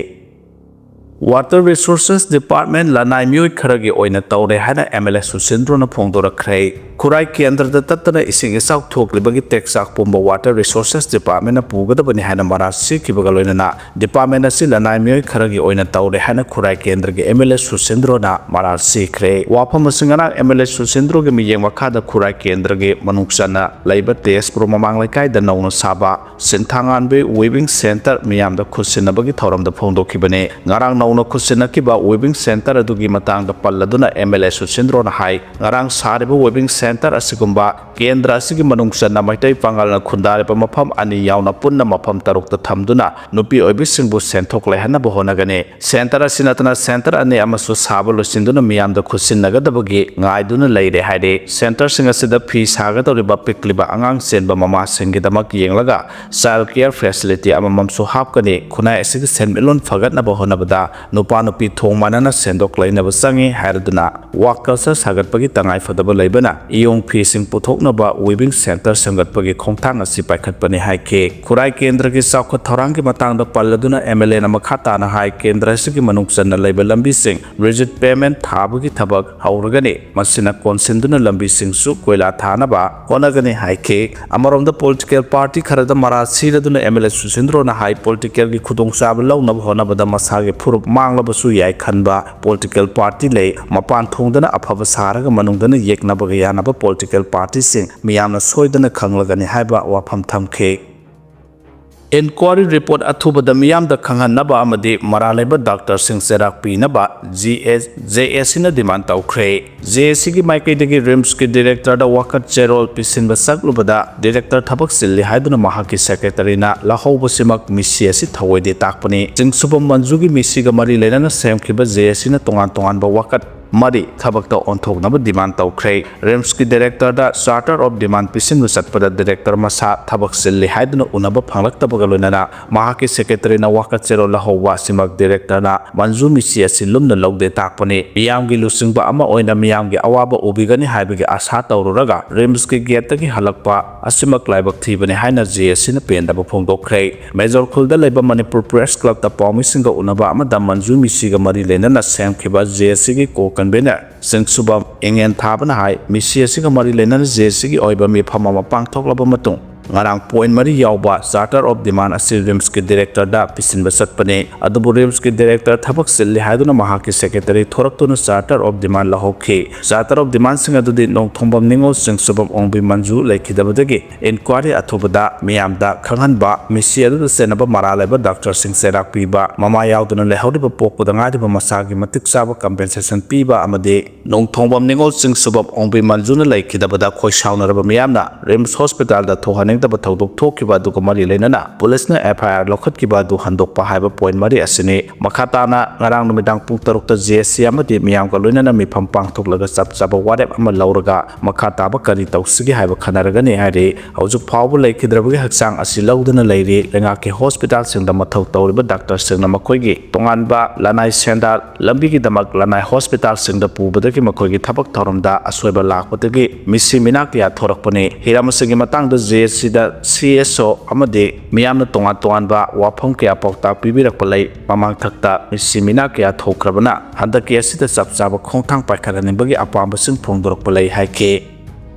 Water Resources Department ꯂꯅꯥꯏ ꯃꯤꯑꯣꯏ ꯈꯔꯒꯤ ꯑꯣꯏꯅ ꯇꯧꯔꯦ ꯍꯥꯏꯅ ꯑꯦꯝ ꯑꯦꯜ ꯑꯦ ꯁꯨꯁꯤꯟꯗ꯭ꯔꯣꯅ ꯐꯣꯡꯗꯣꯔꯛꯈ꯭ꯔꯦ꯫ ꯈꯨꯔꯥꯏ ꯀꯦꯟꯗ꯭ꯔꯗ ꯇꯠꯇꯅ ꯏꯁꯤꯡ ꯏꯆꯥꯎ ꯊꯣꯛꯂꯤꯕꯒꯤ ꯇꯦꯛꯆꯥꯛ ꯄꯨꯝꯕ Water Resources Department ꯄꯨꯒꯗꯕꯅꯤ ꯍꯥꯏꯅ ꯃꯔꯥꯜ ꯁꯤꯈꯤꯕꯒ ꯂꯣꯏꯅꯅ department ꯑꯁꯤ ꯂꯅꯥꯏ ꯃꯤꯑꯣꯏ ꯈꯔꯒꯤ ꯑꯣꯏꯅ ꯇꯧꯔꯦ ꯍꯥꯏꯅ ꯈꯨꯔꯥꯏ ꯀꯦꯟꯗ꯭ꯔꯒꯤ M L A ꯁꯨꯁꯤꯟꯗ꯭ꯔꯣꯅ ꯃꯔꯥꯜ ꯁꯤꯈ꯭ꯔꯦ꯫ ꯋꯥꯐꯝ ꯑꯁꯤ ꯉꯔꯥꯡ M L A ꯁꯨꯁꯤꯟꯗ꯭ꯔꯣꯒꯤ ꯃꯤꯠꯌꯦꯡ ꯃꯈꯥꯗ ꯈꯨꯔꯥꯏ ꯀꯦꯟꯗ꯭ꯔꯒꯤ ꯃꯅꯨꯡ ꯆꯟꯅ ꯂꯩꯕ ꯇꯦꯖꯄꯨꯔ ꯃꯃꯥꯡ ꯂꯩꯀꯥꯏꯗ ꯅꯧꯅ ꯁꯥꯕ ꯁꯤꯟꯊꯥꯉꯥꯟꯕꯤ Weaving Centre ꯃꯤꯌꯥꯝꯗ ꯈꯨꯠꯁꯤꯟꯅꯕꯒꯤ ꯊꯧꯔꯝꯗ ꯐꯣꯡꯗꯣꯛꯈꯤꯕꯅꯤ꯫ ꯉꯔꯥꯡ ꯅꯧꯅ ꯈꯨꯠꯁꯤꯟꯅꯈꯤꯕ Weaving Centre ꯑꯗꯨꯒꯤ ꯃꯇꯥꯡꯗ ꯄꯜꯂꯗꯨꯅ M L A ꯁꯨꯁꯤꯟꯗ꯭ꯔꯣꯅ ꯍꯥꯏ, ꯉꯔꯥꯡ ꯁꯥꯔꯤꯕ Weaving Centre ꯑꯁꯤꯒꯨꯝꯕ ꯀꯦꯟꯗ꯭ꯔ ꯑꯁꯤꯒꯤ ꯃꯅꯨꯡ ꯆꯟꯅ ꯃꯩꯇꯩ ꯄꯥꯉꯜꯅ ꯈꯨꯟꯗꯥꯔꯤꯕ ꯃꯐꯝ ꯑꯅꯤ ꯌꯥꯎꯅ ꯄꯨꯟꯅ ꯃꯐꯝ ꯇꯔꯨꯛꯇ ꯊꯝꯗꯨꯅ ꯅꯨꯄꯤ ꯑꯣꯏꯕꯤꯁꯤꯡꯕꯨ ꯁꯦꯟꯊꯣꯛ ꯂꯩꯍꯟꯅꯕ ꯍꯣꯠꯅꯒꯅꯤ꯫ Centre ꯑꯁꯤ ꯅꯠꯇꯅ centre ꯑꯅꯤ ꯑꯃꯁꯨ ꯁꯥꯕ ꯂꯣꯏꯁꯤꯟꯗꯨꯅ ꯃꯤꯌꯥꯝꯗ ꯈꯨꯠꯁꯤꯟꯅꯒꯗꯕꯒꯤ ꯉꯥꯏꯗꯨꯅ ꯂꯩꯔꯦ ꯍꯥꯏꯔꯤ꯫ Centreꯁꯤꯡ ꯑꯁꯤꯗ ꯐꯤ ꯁꯥꯒꯗꯧꯔꯤꯕ ꯄꯤꯛꯂꯤꯕ ꯑꯉꯥꯡ ꯆꯦꯟꯕ ꯃꯃꯥꯁꯤꯡꯒꯤꯗꯃꯛ ꯌꯦꯡꯂꯒ child care facility ꯑꯃꯃꯝꯁꯨ ꯍꯥꯞꯀꯅꯤ꯫ ꯈꯨꯟꯅꯥꯏ ꯑꯁꯤꯒꯤ ꯁꯦꯟꯃꯤꯠꯂꯣꯟ ꯐꯒꯠꯅꯕ ꯍꯣꯠꯅꯕꯗ ꯅꯨꯄꯥ ꯅꯨꯄꯤ ꯊꯣꯡ ꯃꯥꯟꯅꯅ ꯁꯦꯟꯗꯣꯛ ꯂꯩꯅꯕ ꯆꯪꯏ ꯍꯥꯏꯔꯗꯨꯅ work culture ꯁꯥꯒꯠꯄꯒꯤ ꯇꯉꯥꯏ ꯐꯗꯕ ꯂꯩꯕꯅ ꯏꯌꯣꯡ ꯐꯤꯁꯤꯡ ꯄꯨꯊꯣꯛꯅꯕ Weaving Centre ꯁꯦꯝꯒꯠꯄꯒꯤ ꯈꯣꯡꯊꯥꯡ ꯑꯁꯤ ꯄꯥꯏꯈꯠꯄꯅꯤ ꯍꯥꯏꯈꯤ꯫ ꯈꯨꯔꯥꯏ ꯀꯦꯟꯗ꯭ꯔꯒꯤ ꯆꯥꯎꯈꯠ ꯊꯧꯔꯥꯡꯒꯤ ꯃꯇꯥꯡꯗ ꯄꯜꯂꯗꯨꯅ M L Aꯅ ꯃꯈꯥ ꯇꯥꯅ ꯍꯥꯏ, ꯀꯦꯟꯗ꯭ꯔ ꯑꯁꯤꯒꯤ ꯃꯅꯨꯡ ꯆꯟꯅ ꯂꯩꯕ ꯂꯝꯕꯤꯁꯤꯡ rigid pavement ꯊꯥꯕꯒꯤ ꯊꯕꯛ ꯍꯧꯔꯒꯅꯤ꯫ ꯃꯁꯤꯅ ꯀꯣꯟꯁꯤꯟꯗꯨꯅ ꯂꯝꯕꯤꯁꯤꯡꯁꯨ ꯀꯣꯏꯂꯥ ꯊꯥꯅꯕ ꯍꯣꯠꯅꯒꯅꯤ ꯍꯥꯏꯈꯤ꯫ ꯑꯃꯔꯣꯝꯗ political party ꯈꯔꯗ ꯃꯔꯥꯜ ꯁꯤꯔꯗꯨꯅ M L A ꯁꯨꯁꯤꯟꯗ꯭ꯔꯣꯅ ꯍꯥꯏ, politicalꯒꯤ ꯈꯨꯗꯣꯡꯆꯥꯕ ꯂꯧꯅꯕ ꯍꯣꯠꯅꯕꯗ ꯃꯁꯥꯒꯤ ꯐꯨꯔꯨꯞ ꯃꯥꯡꯂꯕꯁꯨ ꯌꯥꯏ ꯈꯟꯕ political party ꯂꯩ꯫ ꯃꯄꯥꯟ ꯊꯣꯡꯗꯅ ꯑꯐꯕ ꯁꯥꯔꯒ ꯃꯅꯨꯡꯗꯅ ꯌꯦꯛꯅꯕꯒ ꯌꯥꯅꯕ political partyꯁꯤꯡ ꯃꯤꯌꯥꯝꯅ ꯁꯣꯏꯗꯅ ꯈꯪꯂꯒꯅꯤ ꯍꯥꯏꯕ ꯋꯥꯐꯝ ꯊꯝꯈꯤ꯫ Inquiry report ꯑꯊꯨꯕꯗ ꯃꯤꯌꯥꯝꯗ ꯈꯪꯍꯟꯅꯕ ꯑꯃꯗꯤ ꯃꯔꯥꯜ ꯂꯩꯕ doctorꯁꯤꯡ ꯆꯩꯔꯥꯛ ꯄꯤꯅꯕ J A Cꯅ demand ꯇꯧꯈ꯭ꯔꯦ꯫ J A Cꯒꯤ ꯃꯥꯏꯀꯩꯗꯒꯤ RIMSꯀꯤ directorꯗ ꯋꯥꯀꯠ ꯆꯦꯔꯣꯜ ꯄꯤꯁꯤꯟꯕ ꯆꯠꯂꯨꯕꯗ director ꯊꯕꯛ ꯆꯤꯜꯂꯤ ꯍꯥꯏꯗꯨꯅ ꯃꯍꯥꯛꯀꯤ secretaryꯅ ꯂꯧꯍꯧꯕꯁꯤꯃꯛ ꯃꯤꯁꯤ ꯑꯁꯤ ꯊꯧꯑꯣꯏꯗꯦ ꯇꯥꯛꯄꯅꯤ꯫ ꯆꯤꯡꯁꯨꯕꯝ ꯃꯟꯖꯨꯒꯤ ꯃꯤꯁꯤꯒ ꯃꯔꯤ ꯂꯩꯅꯅ ꯁꯦꯝꯈꯤꯕ J A Cꯅ ꯇꯣꯉꯥꯟ ꯇꯣꯉꯥꯟꯕ ꯋꯥꯀꯠ ꯃꯔꯤ ꯊꯕꯛꯇ ꯑꯣꯟꯊꯣꯛꯅꯕ demand ꯇꯧꯈ꯭ꯔꯦ꯫ RIMSꯀꯤ directorꯗ charter of demand ꯄꯤꯁꯤꯟꯕ ꯆꯠꯄꯗ director ꯃꯁꯥ ꯊꯕꯛ ꯆꯤꯜꯂꯤ ꯍꯥꯏꯗꯨꯅ ꯎꯅꯕ ꯐꯪꯂꯛꯇꯕꯒ ꯂꯣꯏꯅꯅ ꯃꯍꯥꯛꯀꯤ secretaryꯅ ꯋꯥꯀꯠ ꯆꯦꯔꯣꯜ ꯂꯧꯍꯧꯕ ꯑꯁꯤꯃꯛ directorꯅ ꯃꯟꯖꯨ ꯃꯤꯁꯤ ꯑꯁꯤ ꯂꯨꯝꯅ ꯂꯧꯗꯦ ꯇꯥꯛꯄꯅꯤ꯫ ꯃꯤꯌꯥꯝꯒꯤ ꯂꯨꯆꯤꯡꯕ ꯑꯃ ꯑꯣꯏꯅ ꯃꯤꯌꯥꯝꯒꯤ ꯑꯋꯥꯕ ꯎꯕꯤꯒꯅꯤ ꯍꯥꯏꯕꯒꯤ ꯑꯥꯁꯥ ꯇꯧꯔꯨꯔꯒ RIMSꯀꯤ gateꯇꯒꯤ ꯍꯜꯂꯛꯄ ꯑꯁꯤꯃꯛ ꯂꯥꯏꯕꯛ ꯊꯤꯕꯅꯤ ꯍꯥꯏꯅ J A Cꯅ ꯄꯦꯟꯗꯕ ꯐꯣꯡꯗꯣꯛꯈ꯭ꯔꯦ꯫ ꯃꯦꯖꯣꯔ ꯈꯨꯜꯗ ꯂꯩꯕ ꯃꯅꯤꯄꯨꯔ Press Clubꯇ ꯄꯥꯎꯃꯤꯁꯤꯡꯒ ꯎꯅꯕ ꯑꯃꯗ ꯃꯟꯖꯨ ꯃꯤꯁꯤꯒ ꯃꯔꯤ ꯂꯩꯅꯅ ꯁꯦꯝꯈꯤꯕ J A Cꯒꯤ core Convener ꯁꯤꯡꯁꯨꯕꯝ ꯏꯉꯦꯟ ꯊꯥꯕꯅ ꯍꯥꯏ, ꯃꯤꯁꯤ ꯑꯁꯤꯒ ꯃꯔꯤ ꯂꯩꯅꯅ ꯖꯦ ꯑꯦꯁ ꯁꯤꯒꯤ ꯑꯣꯏꯕ ꯃꯤꯐꯝ ꯑꯃ ꯄꯥꯡꯊꯣꯛꯂꯕ ꯃꯇꯨꯡ, ꯉꯔꯥꯡ ꯄꯣꯏꯟ ꯃꯔꯤ ꯌꯥꯎꯕ Charter of Demand ꯑꯁꯤ ꯔꯤꯝꯁꯀꯤ ꯗꯤꯔꯦꯛꯇꯔꯗ ꯄꯤꯁꯤꯟꯕ ꯆꯠꯄꯅꯤ꯫ ꯑꯗꯨꯕꯨ ꯔꯤꯝꯁꯀꯤ ꯗꯤꯔꯦꯛꯇꯔ ꯊꯕꯛ ꯆꯤꯜꯂꯤ ꯍꯥꯏꯗꯨꯅ ꯃꯍꯥꯛꯀꯤ ꯁꯦꯀ꯭ꯔꯦꯇꯔꯤ ꯊꯣꯔꯛꯇꯨꯅ Charter of Demand ꯂꯧꯍꯧꯈꯤ꯫ Charter of Demandꯁꯤꯡ ꯑꯗꯨꯗꯤ ꯅꯣꯡꯊꯣꯡꯕꯝ ꯅꯤꯉꯣꯜ ꯁꯤꯡꯁꯨꯕꯝ ꯑꯣꯡꯕꯤ ꯃꯟꯖꯨ ꯂꯩꯈꯤꯗꯕꯗꯒꯤ ꯏꯟꯀ꯭ꯋꯥꯏꯔꯤ ꯑꯊꯨꯕꯗ ꯃꯤꯌꯥꯝꯗ ꯈꯪꯍꯟꯕ, ꯃꯤꯁꯤ ꯑꯗꯨꯗ ꯆꯦꯟꯅꯕ ꯃꯔꯥꯜ ꯂꯩꯕ ꯗꯥꯛꯇꯔꯁꯤꯡ ꯆꯩꯔꯥꯛ ꯄꯤꯕ, ꯃꯃꯥ ꯌꯥꯎꯗꯅ ꯂꯩꯍꯧꯔꯤꯕ ꯄꯣꯛꯄꯗ ꯉꯥꯏꯔꯤꯕ ꯃꯆꯥꯒꯤ ꯃꯇꯤꯛ ꯆꯥꯕ ꯀꯝꯄꯦꯟꯁꯦꯁꯟ ꯄꯤꯕ ꯑꯃꯗꯤ ꯅꯣꯡꯊꯣꯡꯕꯝ ꯅꯤꯉꯣꯜ ꯁꯤꯡꯁꯨꯕꯝ ꯑꯣꯡꯕꯤ ꯃꯟꯖꯨꯅ ꯂꯩꯈꯤꯗꯕꯗ ꯈꯣꯏ ꯁꯥꯎꯅꯔꯕ ꯃꯤꯌꯥꯝꯅ ꯔꯤꯝꯁ ꯍꯣꯁꯄꯤꯇꯥꯜꯗ ꯊꯣꯛꯍꯟꯅꯤꯡꯗꯕ ꯊꯧꯗꯣꯛ ꯊꯣꯛꯈꯤꯕ ꯑꯗꯨꯒ ꯃꯔꯤ ꯂꯩꯅꯅ ꯄꯨꯂꯤꯁꯅ ꯑꯦꯐ ꯑꯥꯏ ꯑꯥꯔ ꯂꯧꯈꯠꯈꯤꯕ ꯑꯗꯨ ꯍꯟꯗꯣꯛꯄ ꯍꯥꯏꯕ ꯄꯣꯏꯟ ꯃꯔꯤ ꯑꯁꯤꯅꯤ꯫ ꯃꯈꯥ ꯇꯥꯅ ꯉꯔꯥꯡ ꯅꯨꯃꯤꯗꯥꯡ ꯄꯨꯡ ꯇꯔꯨꯛꯇ ꯖꯦ ꯑꯦꯁ ꯁꯤ ꯑꯃꯗꯤ ꯃꯤꯌꯥꯝꯒ ꯂꯣꯏꯅꯅ ꯃꯤꯐꯝ ꯄꯥꯡꯊꯣꯛꯂꯒ ꯆꯞ ꯆꯥꯕ ꯋꯥꯔꯦꯞ ꯑꯃ ꯂꯧꯔꯒ ꯃꯈꯥ ꯇꯥꯕ ꯀꯔꯤ ꯇꯧꯁꯤꯒꯦ ꯍꯥꯏꯕ ꯈꯟꯅꯔꯒꯅꯤ ꯍꯥꯏꯔꯤ꯫ ꯍꯧꯖꯤꯛ ꯐꯥꯎꯕ ꯂꯩꯈꯤꯗ꯭ꯔꯕꯒꯤ ꯍꯛꯆꯥꯡ ꯑꯁꯤ ꯂꯧꯗꯨꯅ ꯂꯩꯔꯤ꯫ ꯂꯩꯉꯥꯛꯀꯤ ꯍꯣꯁꯄꯤꯇꯥꯜꯁꯤꯡꯗ ꯃꯊꯧ ꯇꯧꯔꯤꯕ ꯗꯥꯛꯇꯔꯁꯤꯡꯅ ꯃꯈꯣꯏꯒꯤ ꯇꯣꯉꯥꯟꯕ ꯂꯅꯥꯏ ꯁꯦꯟꯗꯥꯜ ꯂꯝꯕꯤꯒꯤꯗꯃꯛ ꯂꯅꯥꯏ ꯍꯣꯁꯄꯤꯇꯥꯜꯁꯤꯡꯗ ꯄꯨꯕꯗꯒꯤ ꯃꯈꯣꯏꯒꯤ ꯊꯕꯛ ꯊꯧꯔꯝꯗ ꯑꯁꯣꯏꯕ ꯂꯥꯛꯄꯗꯒꯤ ꯃꯤꯁꯤ ꯃꯤꯅꯥ ꯀꯌꯥ ꯊꯣꯔꯛꯄꯅꯤ꯫ ꯍꯤꯔꯝ ꯑꯁꯤꯒꯤ ꯃꯇꯥꯡꯗ ꯖꯦ ꯑꯦꯁ ꯁꯤꯗ ꯁꯤ ꯑꯦꯁ ꯑꯣ ꯑꯃꯗꯤ ꯃꯤꯌꯥꯝꯅ ꯇꯣꯉꯥꯟ ꯇꯣꯉꯥꯟꯕ ꯋꯥꯐꯝ ꯀꯌꯥ ꯄꯥꯎꯇꯥꯛ ꯄꯤꯕꯤꯔꯛꯄ ꯂꯩ꯫ ꯃꯃꯥꯡꯊꯛꯇ ꯃꯤꯁꯤ ꯃꯤꯅꯥ ꯀꯌꯥ ꯊꯣꯛꯈ꯭ꯔꯕꯅ ꯍꯟꯗꯛꯀꯤ ꯑꯁꯤꯗ ꯆꯞ ꯆꯥꯕ ꯈꯣꯡꯊꯥꯡ ꯄꯥꯏꯈꯠꯍꯟꯅꯤꯡꯕꯒꯤ ꯑꯄꯥꯝꯕꯁꯤꯡ ꯐꯣꯡꯗꯣꯔꯛꯄ ꯂꯩ ꯍꯥꯏꯈꯤ꯫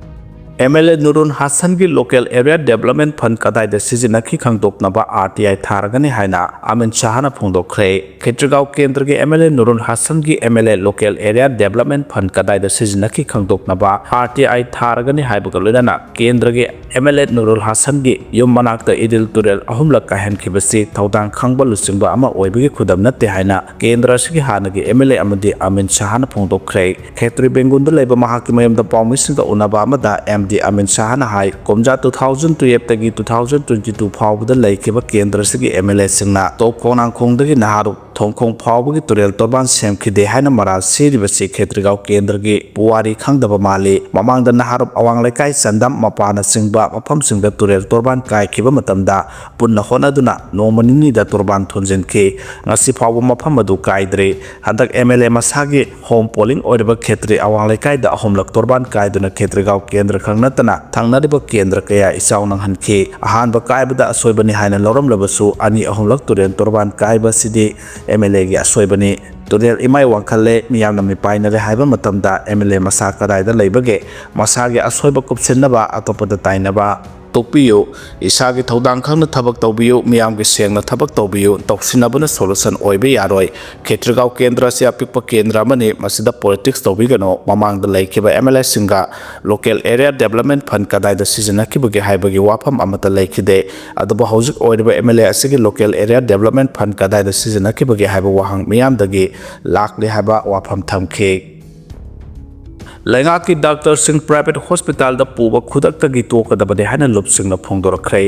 ꯑꯦꯝ ꯑꯦꯜ ꯑꯦ ꯅꯨꯔꯨꯜ ꯍꯥꯁꯟꯒꯤ Local Area Development Fund ꯀꯗꯥꯏꯗ ꯁꯤꯖꯤꯟꯅꯈꯤ ꯈꯪꯗꯣꯛꯅꯕ ꯑꯥꯔ ꯇꯤ ꯑꯥꯏ ꯊꯥꯔꯒꯅꯤ ꯍꯥꯏꯅ ꯑꯃꯤꯠ ꯁꯥꯍꯅ ꯐꯣꯡꯗꯣꯛꯈ꯭ꯔꯦ꯫ ꯈꯦꯇ꯭ꯔꯤꯒꯥꯎ ꯀꯦꯟꯗ꯭ꯔꯒꯤ ꯑꯦꯝ ꯑꯦꯜ ꯑꯦ ꯅꯨꯔꯨꯜ ꯍꯥꯁꯟꯒꯤ M L A Local Area Development Fund ꯀꯗꯥꯏꯗ ꯁꯤꯖꯤꯟꯅꯈꯤ ꯈꯪꯗꯣꯛꯅꯕ ꯑꯥꯔ ꯇꯤ ꯑꯥꯏ ꯊꯥꯔꯒꯅꯤ ꯍꯥꯏꯕꯒ ꯂꯣꯏꯅꯅ ꯀꯦꯟꯗ꯭ꯔꯒꯤ ꯑꯦꯝ ꯑꯦꯜ ꯑꯦ ꯅꯨꯔꯨꯜ ꯍꯥꯁꯟꯒꯤ ꯌꯨꯝ ꯃꯅꯥꯛꯇ ꯏꯗꯤꯜ ꯇꯨꯔꯦꯜ ꯑꯍꯨꯝꯂꯛ ꯀꯥꯏꯍꯟꯈꯤꯕꯁꯤ ꯊꯧꯗꯥꯡ ꯈꯪꯕ ꯂꯨꯆꯤꯡꯕ ꯑꯃ ꯑꯣꯏꯕꯒꯤ ꯈꯨꯗꯝ ꯅꯠꯇꯦ ꯍꯥꯏꯅ ꯀꯦꯟꯗ꯭ꯔ ꯑꯁꯤꯒꯤ ꯍꯥꯟꯅꯒꯤ ꯑꯦꯝ ꯑꯦꯜ ꯑꯦ ꯑꯃꯗꯤ ꯑꯃꯤꯠ ꯁꯥꯍꯅ ꯐꯣꯡꯗꯣꯛꯈ꯭ꯔꯦ꯫ ꯈꯦꯇ꯭ꯔꯤ ꯕꯦꯡꯒꯨꯟꯗ ꯂꯩꯕ ꯃꯍꯥꯛꯀꯤ ꯃꯌꯨꯝꯗ ꯄꯥꯎꯃꯤꯁꯤꯡꯒ ꯎꯅꯕ ꯑꯃꯗ ꯑꯦꯝ ꯗꯤ ꯑꯃꯤꯠ ꯁꯥꯍꯅ ꯍꯥꯏ, ꯀꯨꯝꯖꯥ two thousand twelve ꯇꯒꯤ two thousand twenty two ꯐꯥꯎꯕꯗ ꯂꯩꯈꯤꯕ ꯀꯦꯟꯗ꯭ꯔ ꯑꯁꯤꯒꯤ ꯑꯦꯝ ꯑꯦꯜ ꯑꯦꯁꯤꯡꯅ ꯇꯣꯞ ꯈꯣꯡꯅꯥꯡꯈꯣꯡꯗꯒꯤ ꯅꯍꯥꯔꯨꯞ ꯊꯣꯡꯈꯣꯡ ꯐꯥꯎꯕꯒꯤ ꯇꯨꯔꯦꯜ ꯇꯣꯔꯕꯥꯟ ꯁꯦꯝꯈꯤꯗꯦ ꯍꯥꯏꯅ ꯃꯔꯥꯜ ꯁꯤꯔꯤꯕꯁꯤ ꯈꯦꯇ꯭ꯔꯤꯒꯥꯎ ꯀꯦꯟꯗ꯭ꯔꯒꯤ ꯄꯨꯋꯥꯔꯤ ꯈꯪꯗꯕ ꯃꯥꯜꯂꯤ꯫ ꯃꯃꯥꯡꯗ ꯅꯍꯥꯔꯨꯞ ꯑꯋꯥꯡ ꯂꯩꯀꯥꯏ, ꯆꯟꯗꯝ ꯃꯄꯥꯅꯆꯤꯡꯕ ꯃꯐꯝꯁꯤꯡꯗ ꯇꯨꯔꯦꯜ ꯇꯣꯔꯕꯥꯟ ꯀꯥꯏꯈꯤꯕ ꯃꯇꯝꯗ ꯄꯨꯟꯅ ꯍꯣꯠꯅꯗꯨꯅ ꯅꯣꯡꯃ ꯅꯤꯅꯤꯗ ꯇꯣꯔꯕꯥꯟ ꯊꯣꯟꯖꯤꯟꯈꯤ꯫ ꯉꯁꯤ ꯐꯥꯎꯕ ꯃꯐꯝ ꯑꯗꯨ ꯀꯥꯏꯗ꯭ꯔꯤ꯫ ꯍꯟꯗꯛ ꯑꯦꯝ ꯑꯦꯜ ꯑꯦ ꯃꯁꯥꯒꯤ ꯍꯣꯝ ꯄꯣꯂꯤꯡ ꯑꯣꯏꯔꯤꯕ ꯈꯦꯇ꯭ꯔꯤ ꯑꯋꯥꯡ ꯂꯩꯀꯥꯏꯗ ꯑꯍꯨꯝꯂꯛ ꯇꯣꯔꯕꯥꯟ ꯀꯥꯏꯗꯨꯅ ꯈꯦꯇ꯭ꯔꯤꯒꯥꯎ ꯀꯦꯟꯗ꯭ꯔ ꯈꯛ ꯅꯠꯇꯅ ꯊꯪꯅꯔꯤꯕ ꯀꯦꯟꯗ꯭ꯔ ꯀꯌꯥ ꯏꯆꯥꯎ ꯅꯪꯍꯟꯈꯤ꯫ ꯑꯍꯥꯟꯕ ꯀꯥꯏꯕꯗ ꯑꯁꯣꯏꯕꯅꯤ ꯍꯥꯏꯅ ꯂꯧꯔꯝꯂꯕꯁꯨ ꯑꯅꯤ ꯑꯍꯨꯝꯂꯛ ꯇꯨꯔꯦꯜ ꯇꯣꯔꯕꯥꯟ ꯀꯥꯏꯕ ꯑꯁꯤꯗꯤ ꯑꯦꯝ ꯑꯦꯜ ꯑꯦꯒꯤ ꯑꯁꯣꯏꯕꯅꯤ꯫ ꯇꯨꯔꯦꯜ ꯏꯃꯥꯏ ꯋꯥꯡꯈꯠꯂꯦ, ꯃꯤꯌꯥꯝꯅ ꯃꯤꯄꯥꯏꯅꯔꯦ ꯍꯥꯏꯕ ꯃꯇꯝꯗ ꯑꯦꯝ ꯑꯦꯜ ꯑꯦ ꯃꯁꯥ ꯀꯗꯥꯏꯗ ꯂꯩꯕꯒꯦ? ꯃꯁꯥꯒꯤ ꯑꯁꯣꯏꯕ ꯀꯨꯞꯁꯤꯟꯅꯕ, ꯑꯇꯣꯞꯄꯗ ꯇꯥꯏꯅꯕ꯫ ꯇꯣꯛꯄꯤꯌꯨ꯫ ꯏꯁꯥꯒꯤ ꯊꯧꯗꯥꯡ ꯈꯪꯅ ꯊꯕꯛ ꯇꯧꯕꯤꯌꯨ꯫ ꯃꯤꯌꯥꯝꯒꯤ ꯁꯦꯡꯅ ꯊꯕꯛ ꯇꯧꯕꯤꯌꯨ꯫ ꯇꯧꯁꯤꯟꯅꯕꯅ solution ꯑꯣꯏꯕ ꯌꯥꯔꯣꯏ꯫ ꯈꯦꯇ꯭ꯔꯤꯒꯥꯎ ꯀꯦꯟꯗ꯭ꯔ ꯑꯁꯤ ꯑꯄꯤꯛꯄ ꯀꯦꯟꯗ꯭ꯔ ꯑꯃꯅꯤ꯫ ꯃꯁꯤꯗ politics ꯇꯧꯕꯤꯒꯅꯨ꯫ ꯃꯃꯥꯡꯗ ꯂꯩꯈꯤꯕ ꯑꯦꯝ ꯑꯦꯜ ꯑꯦꯁꯤꯡꯒ local area development fund ꯀꯗꯥꯏꯗ ꯁꯤꯖꯤꯟꯅꯈꯤꯕꯒꯦ ꯍꯥꯏꯕꯒꯤ ꯋꯥꯐꯝ ꯑꯃꯠꯇ ꯂꯩꯈꯤꯗꯦ꯫ ꯑꯗꯨꯕꯨ ꯍꯧꯖꯤꯛ ꯑꯣꯏꯔꯤꯕ ꯑꯦꯝ ꯑꯦꯜ ꯑꯦ ꯑꯁꯤꯒꯤ local area development fund ꯀꯗꯥꯏꯗ ꯁꯤꯖꯤꯟꯅꯈꯤꯕꯒꯦ ꯍꯥꯏꯕ ꯋꯥꯍꯪ ꯃꯤꯌꯥꯝꯗꯒꯤ ꯂꯥꯛꯂꯦ ꯍꯥꯏꯕ ꯋꯥꯐꯝ ꯊꯝꯈꯤ꯫ ꯂꯩꯉꯥꯛꯀꯤ ꯗꯥꯛꯇꯔꯁꯤꯡ private hospitalꯗ ꯄꯨꯕ ꯈꯨꯗꯛꯇꯒꯤ ꯇꯣꯛꯀꯗꯕꯅꯤ ꯍꯥꯏꯅ ꯂꯨꯞꯁꯤꯡꯅ ꯐꯣꯡꯗꯣꯔꯛꯈ꯭ꯔꯦ꯫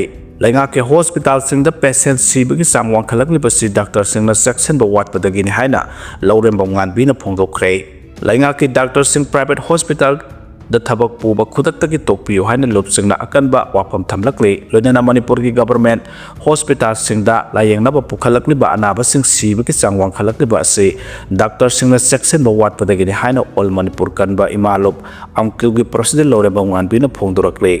ꯂꯩꯉꯥꯛꯀꯤ ꯍꯣꯁꯄꯤꯇꯥꯜꯁꯤꯡꯗ patient ꯁꯤꯕꯒꯤ ꯆꯥꯡ ꯋꯥꯡꯈꯠꯂꯛꯂꯤꯕꯁꯤ ꯗꯥꯛꯇꯔꯁꯤꯡꯅ ꯆꯦꯛꯁꯤꯟꯕ ꯋꯥꯠꯄꯗꯒꯤꯅꯤ ꯍꯥꯏꯅ ꯂꯧꯔꯦꯝꯕꯝ ꯉꯥꯟꯕꯤꯅ ꯐꯣꯡꯗꯣꯛꯈ꯭ꯔꯦ꯫ ꯂꯩꯉꯥꯛꯀꯤ ꯗꯥꯛꯇꯔꯁꯤꯡ private hospitalꯗ ꯊꯕꯛ ꯄꯨꯕ ꯈꯨꯗꯛꯇꯒꯤ ꯇꯣꯛꯄꯤꯌꯨ ꯍꯥꯏꯅ ꯂꯨꯞꯁꯤꯡꯅ ꯑꯀꯟꯕ ꯋꯥꯐꯝ ꯊꯝꯂꯛꯂꯤ꯫ ꯂꯣꯏꯅꯅ ꯃꯅꯤꯄꯨꯔꯒꯤ government ꯍꯣꯁꯄꯤꯇꯥꯜꯁꯤꯡꯗ ꯂꯥꯌꯦꯡꯅꯕ ꯄꯨꯈꯠꯂꯛꯂꯤꯕ ꯑꯅꯥꯕꯁꯤꯡ ꯁꯤꯕꯒꯤ ꯆꯥꯡ ꯋꯥꯡꯈꯠꯂꯛꯂꯤꯕ ꯑꯁꯤ ꯗꯥꯛꯇꯔꯁꯤꯡꯅ ꯆꯦꯛꯁꯤꯟꯕ ꯋꯥꯠꯄꯗꯒꯤꯅꯤ ꯍꯥꯏꯅ All Manipur ꯀꯟꯕ ꯏꯃꯥ ꯂꯨꯞ ꯑꯝꯀꯤꯜꯒꯤ president ꯂꯧꯔꯦꯝꯕꯝ ꯉꯥꯟꯕꯤꯅ ꯐꯣꯡꯗꯣꯔꯛꯂꯤ꯫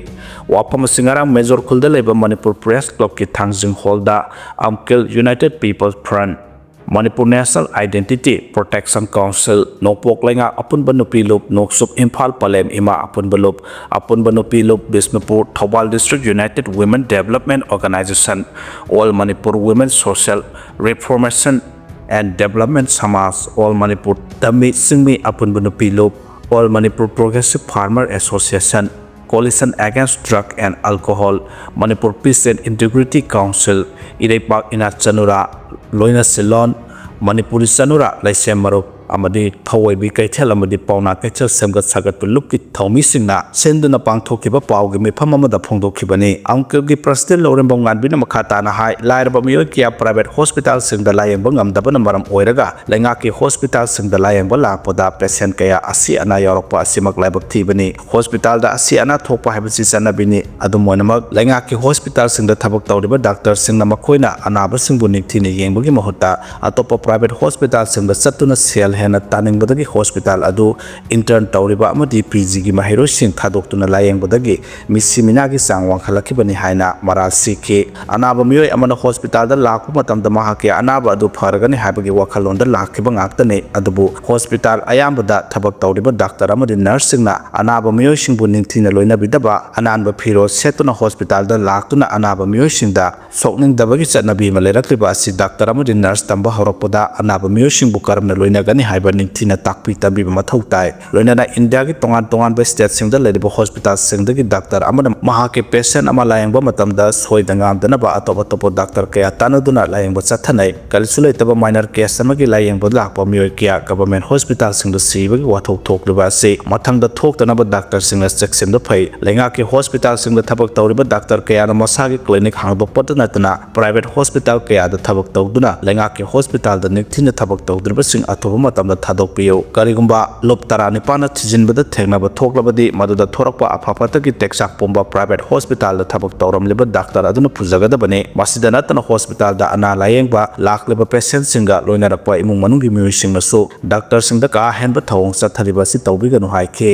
ꯋꯥꯐꯝ ꯑꯁꯤ ꯉꯔꯥꯡ ꯃꯦꯖꯣꯔ ꯈꯨꯜꯗ ꯂꯩꯕ ꯃꯅꯤꯄꯨꯔ Press Clubꯀꯤ ꯊꯥꯡꯖꯤꯡ hallꯗ ꯑꯝꯀꯤꯜ United People's Front, Manipur National Identity Protection Council, ꯅꯣꯡꯄꯣꯛ ꯂꯩꯉꯥꯛ ꯑꯄꯨꯟꯕ ꯅꯨꯄꯤ ꯂꯨꯞ, ꯅꯣꯛꯆꯨꯞ ꯏꯝꯐꯥꯜ ꯄꯂꯦꯝ ꯏꯃꯥ ꯑꯄꯨꯟꯕ ꯂꯨꯞ, ꯑꯄꯨꯟꯕ ꯅꯨꯄꯤ ꯂꯨꯞ Bishnupur, Thoubal District United Women Development Organization, All Manipur Women Social Reformation and Development Samaj, All Manipur ꯇꯝꯃꯤ ꯆꯤꯡꯃꯤ ꯑꯄꯨꯟꯕ ꯅꯨꯄꯤ ꯂꯨꯞ, All Manipur Progressive Farmer Association, Coalition Against Drug and Alcohol, Manipur Peace and Integrity Council, ꯏꯔꯩꯄꯥꯛ ꯏꯅꯥꯠ ꯆꯅꯨꯔꯥ, ꯂꯣꯏꯅ ꯁꯤꯜꯂꯣꯟ, ꯃꯅꯤꯄꯨꯔꯤ ꯆꯅꯨꯔꯥ ꯂꯩꯁꯦꯝ ꯃꯔꯨꯞ ꯑꯃꯗꯤ ꯊꯧꯑꯣꯏꯕꯤ ꯀꯩꯊꯦꯜ ꯑꯃꯗꯤ ꯄꯥꯎꯅꯥ ꯀꯩꯊꯦꯜ ꯁꯦꯝꯒꯠ ꯁꯥꯒꯠꯄ ꯂꯨꯞꯀꯤ ꯊꯧꯃꯤꯁꯤꯡꯅ ꯁꯤꯟꯗꯨꯅ ꯄꯥꯡꯊꯣꯛꯈꯤꯕ ꯄꯥꯎꯒꯤ ꯃꯤꯐꯝ ꯑꯃꯗ ꯐꯣꯡꯗꯣꯛꯈꯤꯕꯅꯤ꯫ ꯑꯝꯀꯤꯜꯒꯤ president ꯂꯧꯔꯦꯝꯕꯝ ꯉꯥꯟꯕꯤꯅ ꯃꯈꯥ ꯇꯥꯅ ꯍꯥꯏ, ꯂꯥꯏꯔꯕ ꯃꯤꯑꯣꯏ ꯀꯌꯥ private hospitalꯁꯤꯡꯗ ꯂꯥꯌꯦꯡꯕ ꯉꯝꯗꯕꯅ ꯃꯔꯝ ꯑꯣꯏꯔꯒ ꯂꯩꯉꯥꯛꯀꯤ ꯍꯣꯁꯄꯤꯇꯥꯜꯁꯤꯡꯗ ꯂꯥꯌꯦꯡꯕ ꯂꯥꯛꯄꯗ patient ꯀꯌꯥ ꯑꯁꯤ ꯑꯅꯥ ꯌꯥꯎꯔꯛꯄ ꯑꯁꯤꯃꯛ ꯂꯥꯏꯕꯛ ꯊꯤꯕꯅꯤ꯫ ꯍꯣꯁꯄꯤꯇꯥꯜꯗ ꯑꯁꯤ ꯑꯅꯥ ꯊꯣꯛꯄ ꯍꯥꯏꯕꯁꯤ ꯆꯠꯅꯕꯤꯅꯤ꯫ ꯑꯗꯨꯝ ꯑꯣꯏꯅꯃꯛ, ꯂꯩꯉꯥꯛꯀꯤ ꯍꯣꯁꯄꯤꯇꯥꯜꯁꯤꯡꯗ ꯊꯕꯛ ꯇꯧꯔꯤꯕ ꯗꯥꯛꯇꯔꯁꯤꯡꯅ ꯃꯈꯣꯏꯅ ꯑꯅꯥꯕꯁꯤꯡꯕꯨ ꯅꯤꯡꯊꯤꯅ ꯌꯦꯡꯕꯒꯤ ꯃꯍꯨꯠꯇ ꯑꯇꯣꯞꯄ private hospitalꯁꯤꯡꯗ ꯆꯠꯇꯨꯅ ꯁꯦꯜ ꯍꯦꯟꯅ ꯇꯥꯅꯤꯡꯕꯗꯒꯤ ꯍꯣꯁꯄꯤꯇꯥꯜ ꯑꯗꯨ intern ꯇꯧꯔꯤꯕ ꯑꯃꯗꯤ PGꯒꯤ ꯃꯍꯩꯔꯣꯏꯁꯤꯡ ꯊꯥꯗꯣꯛꯇꯨꯅ ꯂꯥꯌꯦꯡꯕꯗꯒꯤ ꯃꯤꯁꯤ ꯃꯤꯅꯥꯒꯤ ꯆꯥꯡ ꯋꯥꯡꯈꯠꯂꯛꯈꯤꯕꯅꯤ ꯍꯥꯏꯅ ꯃꯔꯥꯜ ꯁꯤꯈꯤ꯫ ꯑꯅꯥꯕ ꯃꯤꯑꯣꯏ ꯑꯃꯅ ꯍꯣꯁꯄꯤꯇꯥꯜꯗ ꯂꯥꯛꯄ ꯃꯇꯝꯗ ꯃꯍꯥꯛꯀꯤ ꯑꯅꯥꯕ ꯑꯗꯨ ꯐꯔꯒꯅꯤ ꯍꯥꯏꯕꯒꯤ ꯋꯥꯈꯜꯂꯣꯟꯗ ꯂꯥꯛꯈꯤꯕ ꯉꯥꯛꯇꯅꯤ꯫ ꯑꯗꯨꯕꯨ ꯍꯣꯁꯄꯤꯇꯥꯜ ꯑꯌꯥꯝꯕꯗ ꯊꯕꯛ ꯇꯧꯔꯤꯕ ꯗꯥꯛꯇꯔ ꯑꯃꯗꯤ ꯅꯔꯁꯁꯤꯡꯅ ꯑꯅꯥꯕ ꯃꯤꯑꯣꯏꯁꯤꯡꯕꯨ ꯅꯤꯡꯊꯤꯅ ꯂꯣꯏꯅꯕꯤꯗꯕ, ꯑꯅꯥꯟꯕ ꯐꯤꯔꯣꯜ ꯁꯦꯠꯇꯨꯅ ꯍꯣꯁꯄꯤꯇꯥꯜꯗ ꯂꯥꯛꯇꯨꯅ ꯑꯅꯥꯕ ꯃꯤꯑꯣꯏꯁꯤꯡꯗ ꯁꯣꯛꯅꯤꯡꯗꯕꯒꯤ ꯆꯠꯅꯕꯤ ꯑꯃ ꯂꯩꯔꯛꯂꯤꯕ ꯑꯁꯤ ꯗꯥꯛꯇꯔ ꯑꯃꯗꯤ ꯅꯔꯁ ꯇꯝꯕ ꯍꯧꯔꯛꯄꯗ ꯑꯅꯥꯕ ꯃꯤꯑꯣꯏꯁꯤꯡꯕꯨ ꯀꯔꯝꯅ ꯂꯣꯏꯅꯒꯅꯤ ꯍꯥꯏꯕ ꯅꯤꯡꯊꯤꯅ ꯇꯥꯛꯄꯤ ꯇꯝꯕꯤꯕ ꯃꯊꯧ ꯇꯥꯏ꯫ ꯂꯣꯏꯅꯅ ꯏꯟꯗꯤꯌꯥꯒꯤ ꯇꯣꯉꯥꯟ ꯇꯣꯉꯥꯟꯕ stateꯁꯤꯡꯗ ꯂꯩꯔꯤꯕ ꯍꯣꯁꯄꯤꯇꯥꯜꯁꯤꯡꯗꯒꯤ ꯗꯥꯛꯇꯔ ꯑꯃꯅ ꯃꯍꯥꯛꯀꯤ patient ꯑꯃ ꯂꯥꯌꯦꯡꯕ ꯃꯇꯝꯗ ꯁꯣꯏꯗ ꯉꯥꯝꯗꯅꯕ ꯑꯇꯣꯞ ꯑꯇꯣꯞꯄ ꯗꯥꯛꯇꯔ ꯀꯌꯥ ꯇꯥꯟꯅꯗꯨꯅ ꯂꯥꯌꯦꯡꯕ ꯆꯠꯊꯅꯩ꯫ ꯀꯔꯤꯁꯨ ꯂꯩꯇꯕ minor case ꯑꯃꯒꯤ ꯂꯥꯌꯦꯡꯕ ꯂꯥꯛꯄ ꯃꯤꯑꯣꯏ ꯀꯌꯥ government ꯍꯣꯁꯄꯤꯇꯥꯜꯁꯤꯡꯗ ꯁꯤꯕꯒꯤ ꯋꯥꯊꯣꯛ ꯊꯣꯛꯂꯤꯕ ꯑꯁꯤ ꯃꯊꯪꯗ ꯊꯣꯛꯇꯅꯕ ꯗꯥꯛꯇꯔꯁꯤꯡꯅ ꯆꯦꯛꯁꯤꯟꯕ ꯐꯩ꯫ ꯂꯩꯉꯥꯛꯀꯤ ꯍꯣꯁꯄꯤꯇꯥꯜꯁꯤꯡꯗ ꯊꯕꯛ ꯇꯧꯔꯤꯕ ꯗꯥꯛꯇꯔ ꯀꯌꯥꯅ ꯃꯁꯥꯒꯤ clinic ꯍꯥꯡꯗꯣꯛꯄꯇ ꯅꯠꯇꯅ private ꯍꯣꯁꯄꯤꯇꯥꯜ ꯀꯌꯥꯗ ꯊꯕꯛ ꯇꯧꯗꯨꯅ ꯂꯩꯉꯥꯛꯀꯤ ꯍꯣꯁꯄꯤꯇꯥꯜꯗ ꯅꯤꯡꯊꯤꯅ ꯊꯕꯛ ꯇꯧꯗ꯭ꯔꯤꯕꯁꯤꯡ ꯑꯊꯨꯕ ꯃꯇꯝꯗ ꯊꯥꯗꯣꯛꯄꯤꯌꯨ꯫ ꯀꯔꯤꯒꯨꯝꯕ ꯂꯨꯞ ꯇꯔꯥꯅꯤꯄꯥꯟꯅ ꯊꯤꯖꯤꯟꯕꯗ ꯊꯦꯡꯅꯕ ꯊꯣꯛꯂꯕꯗꯤ, ꯃꯗꯨꯗ ꯊꯣꯔꯛꯄ ꯑꯐ ꯐꯠꯇꯒꯤ ꯇꯦꯛꯆꯥꯛ ꯄꯨꯝꯕ private ꯍꯣꯁꯄꯤꯇꯥꯜꯗ ꯊꯕꯛ ꯇꯧꯔꯝꯂꯤꯕ ꯗꯥꯛꯇꯔ ꯑꯗꯨꯅ ꯄꯨꯖꯒꯗꯕꯅꯤ꯫ ꯃꯁꯤꯗ ꯅꯠꯇꯅ ꯍꯣꯁꯄꯤꯇꯥꯜꯗ ꯑꯅꯥ ꯂꯥꯌꯦꯡꯕ ꯂꯥꯛꯂꯤꯕ patientꯁꯤꯡꯒ ꯂꯣꯏꯅꯔꯛꯄ ꯏꯃꯨꯡ ꯃꯅꯨꯡꯒꯤ ꯃꯤꯑꯣꯏꯁꯤꯡꯅꯁꯨ ꯗꯥꯛꯇꯔꯁꯤꯡꯗ ꯀꯥ ꯍꯦꯟꯕ ꯊꯧꯑꯣꯡ ꯆꯠꯊꯔꯤꯕ ꯑꯁꯤ ꯇꯧꯕꯤꯒꯅꯨ ꯍꯥꯏꯈꯤ꯫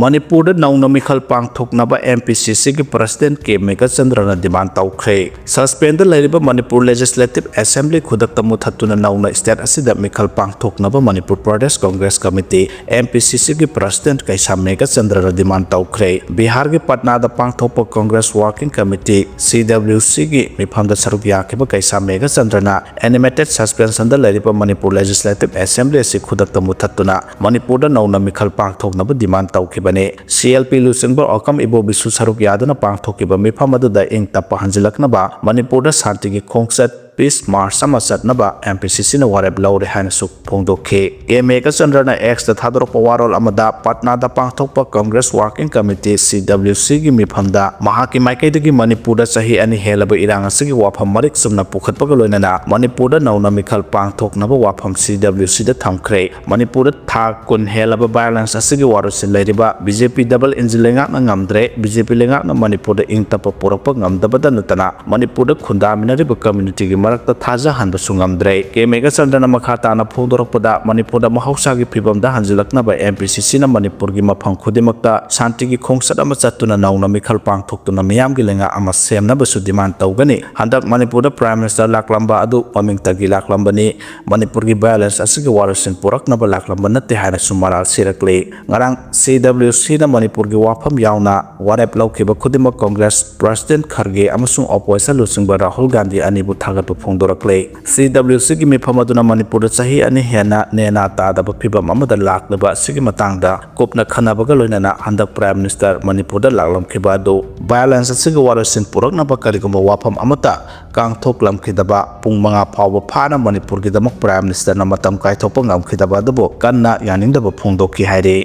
ꯃꯅꯤꯄꯨꯔꯗ ꯅꯧꯅ ꯃꯤꯈꯜ ꯄꯥꯡꯊꯣꯛꯅꯕ MPCCꯒꯤ president ꯀꯦ ꯃꯦꯘꯆꯟꯗ꯭ꯔꯅ demand ꯇꯧꯈ꯭ꯔꯦ꯫ Suspenseꯗ ꯂꯩꯔꯤꯕ ꯃꯅꯤꯄꯨꯔ Legislative Assembly ꯈꯨꯗꯛꯇ ꯃꯨꯊꯠꯇꯨꯅ ꯅꯧꯅ state ꯑꯁꯤꯗ ꯃꯤꯈꯜ ꯄꯥꯡꯊꯣꯛꯅꯕ Manipur Pradesh Congress Committee, MPCCꯒꯤ president ꯀꯩꯁꯥꯝ ꯃꯦꯘꯆꯟꯗ꯭ꯔꯅ demand ꯇꯧꯈ꯭ꯔꯦ꯫ ꯕꯤꯍꯥꯔꯒꯤ ꯄꯠꯅꯥꯗ ꯄꯥꯡꯊꯣꯛꯄ Congress Working Committee, CWCꯒꯤ ꯃꯤꯐꯝꯗ ꯁꯔꯨꯛ ꯌꯥꯈꯤꯕ ꯀꯩꯁꯥꯝ ꯃꯦꯘꯆꯟꯗ꯭ꯔꯅ animated suspensionꯗ ꯂꯩꯔꯤꯕ ꯃꯅꯤꯄꯨꯔ Legislative Assembly ꯑꯁꯤ ꯈꯨꯗꯛꯇ ꯃꯨꯊꯠꯇꯨꯅ ꯃꯅꯤꯄꯨꯔꯗ ꯅꯧꯅ ꯃꯤꯈꯜ ꯄꯥꯡꯊꯣꯛꯅꯕ demand ꯇꯧꯈꯤꯕꯅꯤ꯫ CLP ꯂꯨꯆꯤꯡꯕ ꯑꯣꯀꯝ ꯏꯕꯣꯕꯤꯁꯨ ꯁꯔꯨꯛ ꯌꯥꯗꯨꯅ ꯄꯥꯡꯊꯣꯛꯈꯤꯕ ꯃꯤꯐꯝ ꯑꯗꯨꯗ ꯏꯪ ꯇꯞꯄ ꯍꯟꯖꯤꯜꯂꯛꯅꯕ ꯃꯅꯤꯄꯨꯔꯗ ꯁꯥꯟꯇꯤꯒꯤ ꯈꯣꯡꯆꯠ Peace March ꯑꯃ ꯆꯠꯅꯕ MPCCꯅ ꯋꯥꯔꯦꯞ ꯂꯧꯔꯦ ꯍꯥꯏꯅꯁꯨ ꯐꯣꯡꯗꯣꯛꯈꯤ꯫ ꯀꯦ ꯃꯦꯘꯆꯟꯗ꯭ꯔꯅ Xꯇ ꯊꯥꯗꯣꯔꯛꯄ ꯋꯥꯔꯣꯜ ꯑꯃꯗ ꯄꯠꯅꯥꯗ ꯄꯥꯡꯊꯣꯛꯄ Congress Working Committee, CWCꯒꯤ ꯃꯤꯐꯝꯗ ꯃꯍꯥꯛꯀꯤ ꯃꯥꯏꯀꯩꯗꯒꯤ ꯃꯅꯤꯄꯨꯔꯗ ꯆꯍꯤ ꯑꯅꯤ ꯍꯦꯜꯂꯕ ꯏꯔꯥꯡ ꯑꯁꯤꯒꯤ ꯋꯥꯐꯝ ꯃꯔꯤꯛ ꯆꯨꯝꯅ ꯄꯨꯈꯠꯄꯒ ꯂꯣꯏꯅꯅ ꯃꯅꯤꯄꯨꯔꯗ ꯅꯧꯅ ꯃꯤꯈꯜ ꯄꯥꯡꯊꯣꯛꯅꯕ ꯋꯥꯐꯝ CWCꯗ ꯊꯝꯈ꯭ꯔꯦ꯫ ꯃꯅꯤꯄꯨꯔꯗ ꯊꯥ ꯀꯨꯟ ꯍꯦꯜꯂꯕ violence ꯑꯁꯤꯒꯤ ꯋꯥꯔꯣꯜꯁꯤꯟ ꯂꯩꯔꯤꯕ BJP double engine ꯂꯩꯉꯥꯛꯅ ꯉꯝꯗ꯭ꯔꯦ꯫ BJP ꯂꯩꯉꯥꯛꯅ ꯃꯅꯤꯄꯨꯔꯗ ꯏꯪ ꯇꯞꯄ ꯄꯨꯔꯛꯄ ꯉꯝꯗꯕꯗ ꯅꯠꯇꯅ ꯃꯅꯤꯄꯨꯔꯗ ꯈꯨꯟꯗꯥꯃꯤꯟꯅꯔꯤꯕ communityꯒꯤ ꯃꯔꯛꯇ ꯊꯥꯖꯍꯟꯕꯁꯨ ꯉꯝꯗ꯭ꯔꯦ꯫ ꯀꯦ ꯃꯦꯘꯆꯟꯗ꯭ꯔꯅ ꯃꯈꯥ ꯇꯥꯅ ꯐꯣꯡꯗꯣꯔꯛꯄꯗ, ꯃꯅꯤꯄꯨꯔꯗ ꯃꯍꯧꯁꯥꯒꯤ ꯐꯤꯕꯝꯗ ꯍꯟꯖꯤꯜꯂꯛꯅꯕ ꯑꯦꯝ ꯄꯤ ꯁꯤ ꯁꯤꯅ ꯃꯅꯤꯄꯨꯔꯒꯤ ꯃꯐꯝ ꯈꯨꯗꯤꯡꯃꯛꯇ ꯁꯥꯟꯇꯤꯒꯤ ꯈꯣꯡꯆꯠ ꯑꯃ ꯆꯠꯇꯨꯅ ꯅꯧꯅ ꯃꯤꯈꯜ ꯄꯥꯡꯊꯣꯛꯇꯨꯅ ꯃꯤꯌꯥꯝꯒꯤ ꯂꯩꯉꯥꯛ ꯑꯃ ꯁꯦꯝꯅꯕꯁꯨ demand ꯇꯧꯒꯅꯤ꯫ ꯍꯟꯗꯛ ꯃꯅꯤꯄꯨꯔꯗ Prime Minister ꯂꯥꯛꯂꯝꯕ ꯑꯗꯨ ꯃꯃꯤꯡꯇꯒꯤ ꯂꯥꯛꯂꯝꯕꯅꯤ꯫ ꯃꯅꯤꯄꯨꯔꯒꯤ violence ꯑꯁꯤꯒꯤ ꯋꯥꯔꯣꯏꯁꯤꯟ ꯄꯨꯔꯛꯅꯕ ꯂꯥꯛꯂꯝꯕ ꯅꯠꯇꯦ ꯍꯥꯏꯅꯁꯨ ꯃꯔꯥꯜ ꯁꯤꯔꯛꯂꯤ꯫ ꯉꯔꯥꯡ ꯁꯤ ꯗꯕ꯭ꯂꯤꯎ ꯁꯤꯅ ꯃꯅꯤꯄꯨꯔꯒꯤ ꯋꯥꯐꯝ ꯌꯥꯎꯅ ꯋꯥꯔꯦꯞ ꯂꯧꯈꯤꯕ ꯈꯨꯗꯤꯡꯃꯛ Congress President ꯈꯔꯒꯦ ꯑꯃꯁꯨꯡ opposition ꯂꯨꯆꯤꯡꯕ ꯔꯥꯍꯨꯜ ꯒꯥꯟꯙꯤ ꯑꯅꯤꯕꯨ ꯊꯥꯒꯠꯄ ꯐꯣꯡꯗꯣꯔꯛꯂꯦ꯫ ꯁꯤ ꯗꯕ꯭ꯂꯤꯎ ꯁꯤꯒꯤ ꯃꯤꯐꯝ ꯑꯗꯨꯅ ꯃꯅꯤꯄꯨꯔꯗ ꯆꯍꯤ ꯑꯅꯤ ꯍꯦꯟꯅ ꯅꯦꯅꯥ ꯇꯥꯗꯕ ꯐꯤꯕꯝ ꯑꯃꯗ ꯂꯥꯛꯂꯤꯕ ꯑꯁꯤꯒꯤ ꯃꯇꯥꯡꯗ ꯀꯨꯞꯅ ꯈꯟꯅꯕꯒ ꯂꯣꯏꯅꯅ ꯍꯟꯗꯛ Prime Minister ꯃꯅꯤꯄꯨꯔꯗ ꯂꯥꯛꯂꯝꯈꯤꯕ ꯑꯗꯨ violence ꯑꯁꯤꯒꯤ ꯋꯥꯔꯣꯏꯁꯤꯟ ꯄꯨꯔꯛꯅꯕ ꯀꯔꯤꯒꯨꯝꯕ ꯋꯥꯐꯝ ꯑꯃꯠꯇ ꯀꯥꯡꯊꯣꯛꯂꯝꯈꯤꯗꯕ, ꯄꯨꯡ ꯃꯉꯥ ꯐꯥꯎꯕ ꯐꯥꯅ ꯃꯅꯤꯄꯨꯔꯒꯤꯗꯃꯛ Prime Ministerꯅ ꯃꯇꯝ ꯀꯥꯏꯊꯣꯛꯄ ꯉꯝꯈꯤꯗꯕ ꯑꯗꯨꯕꯨ ꯀꯟꯅ ꯌꯥꯅꯤꯡꯗꯕ ꯐꯣꯡꯗꯣꯛꯈꯤ ꯍꯥꯏꯔꯤ꯫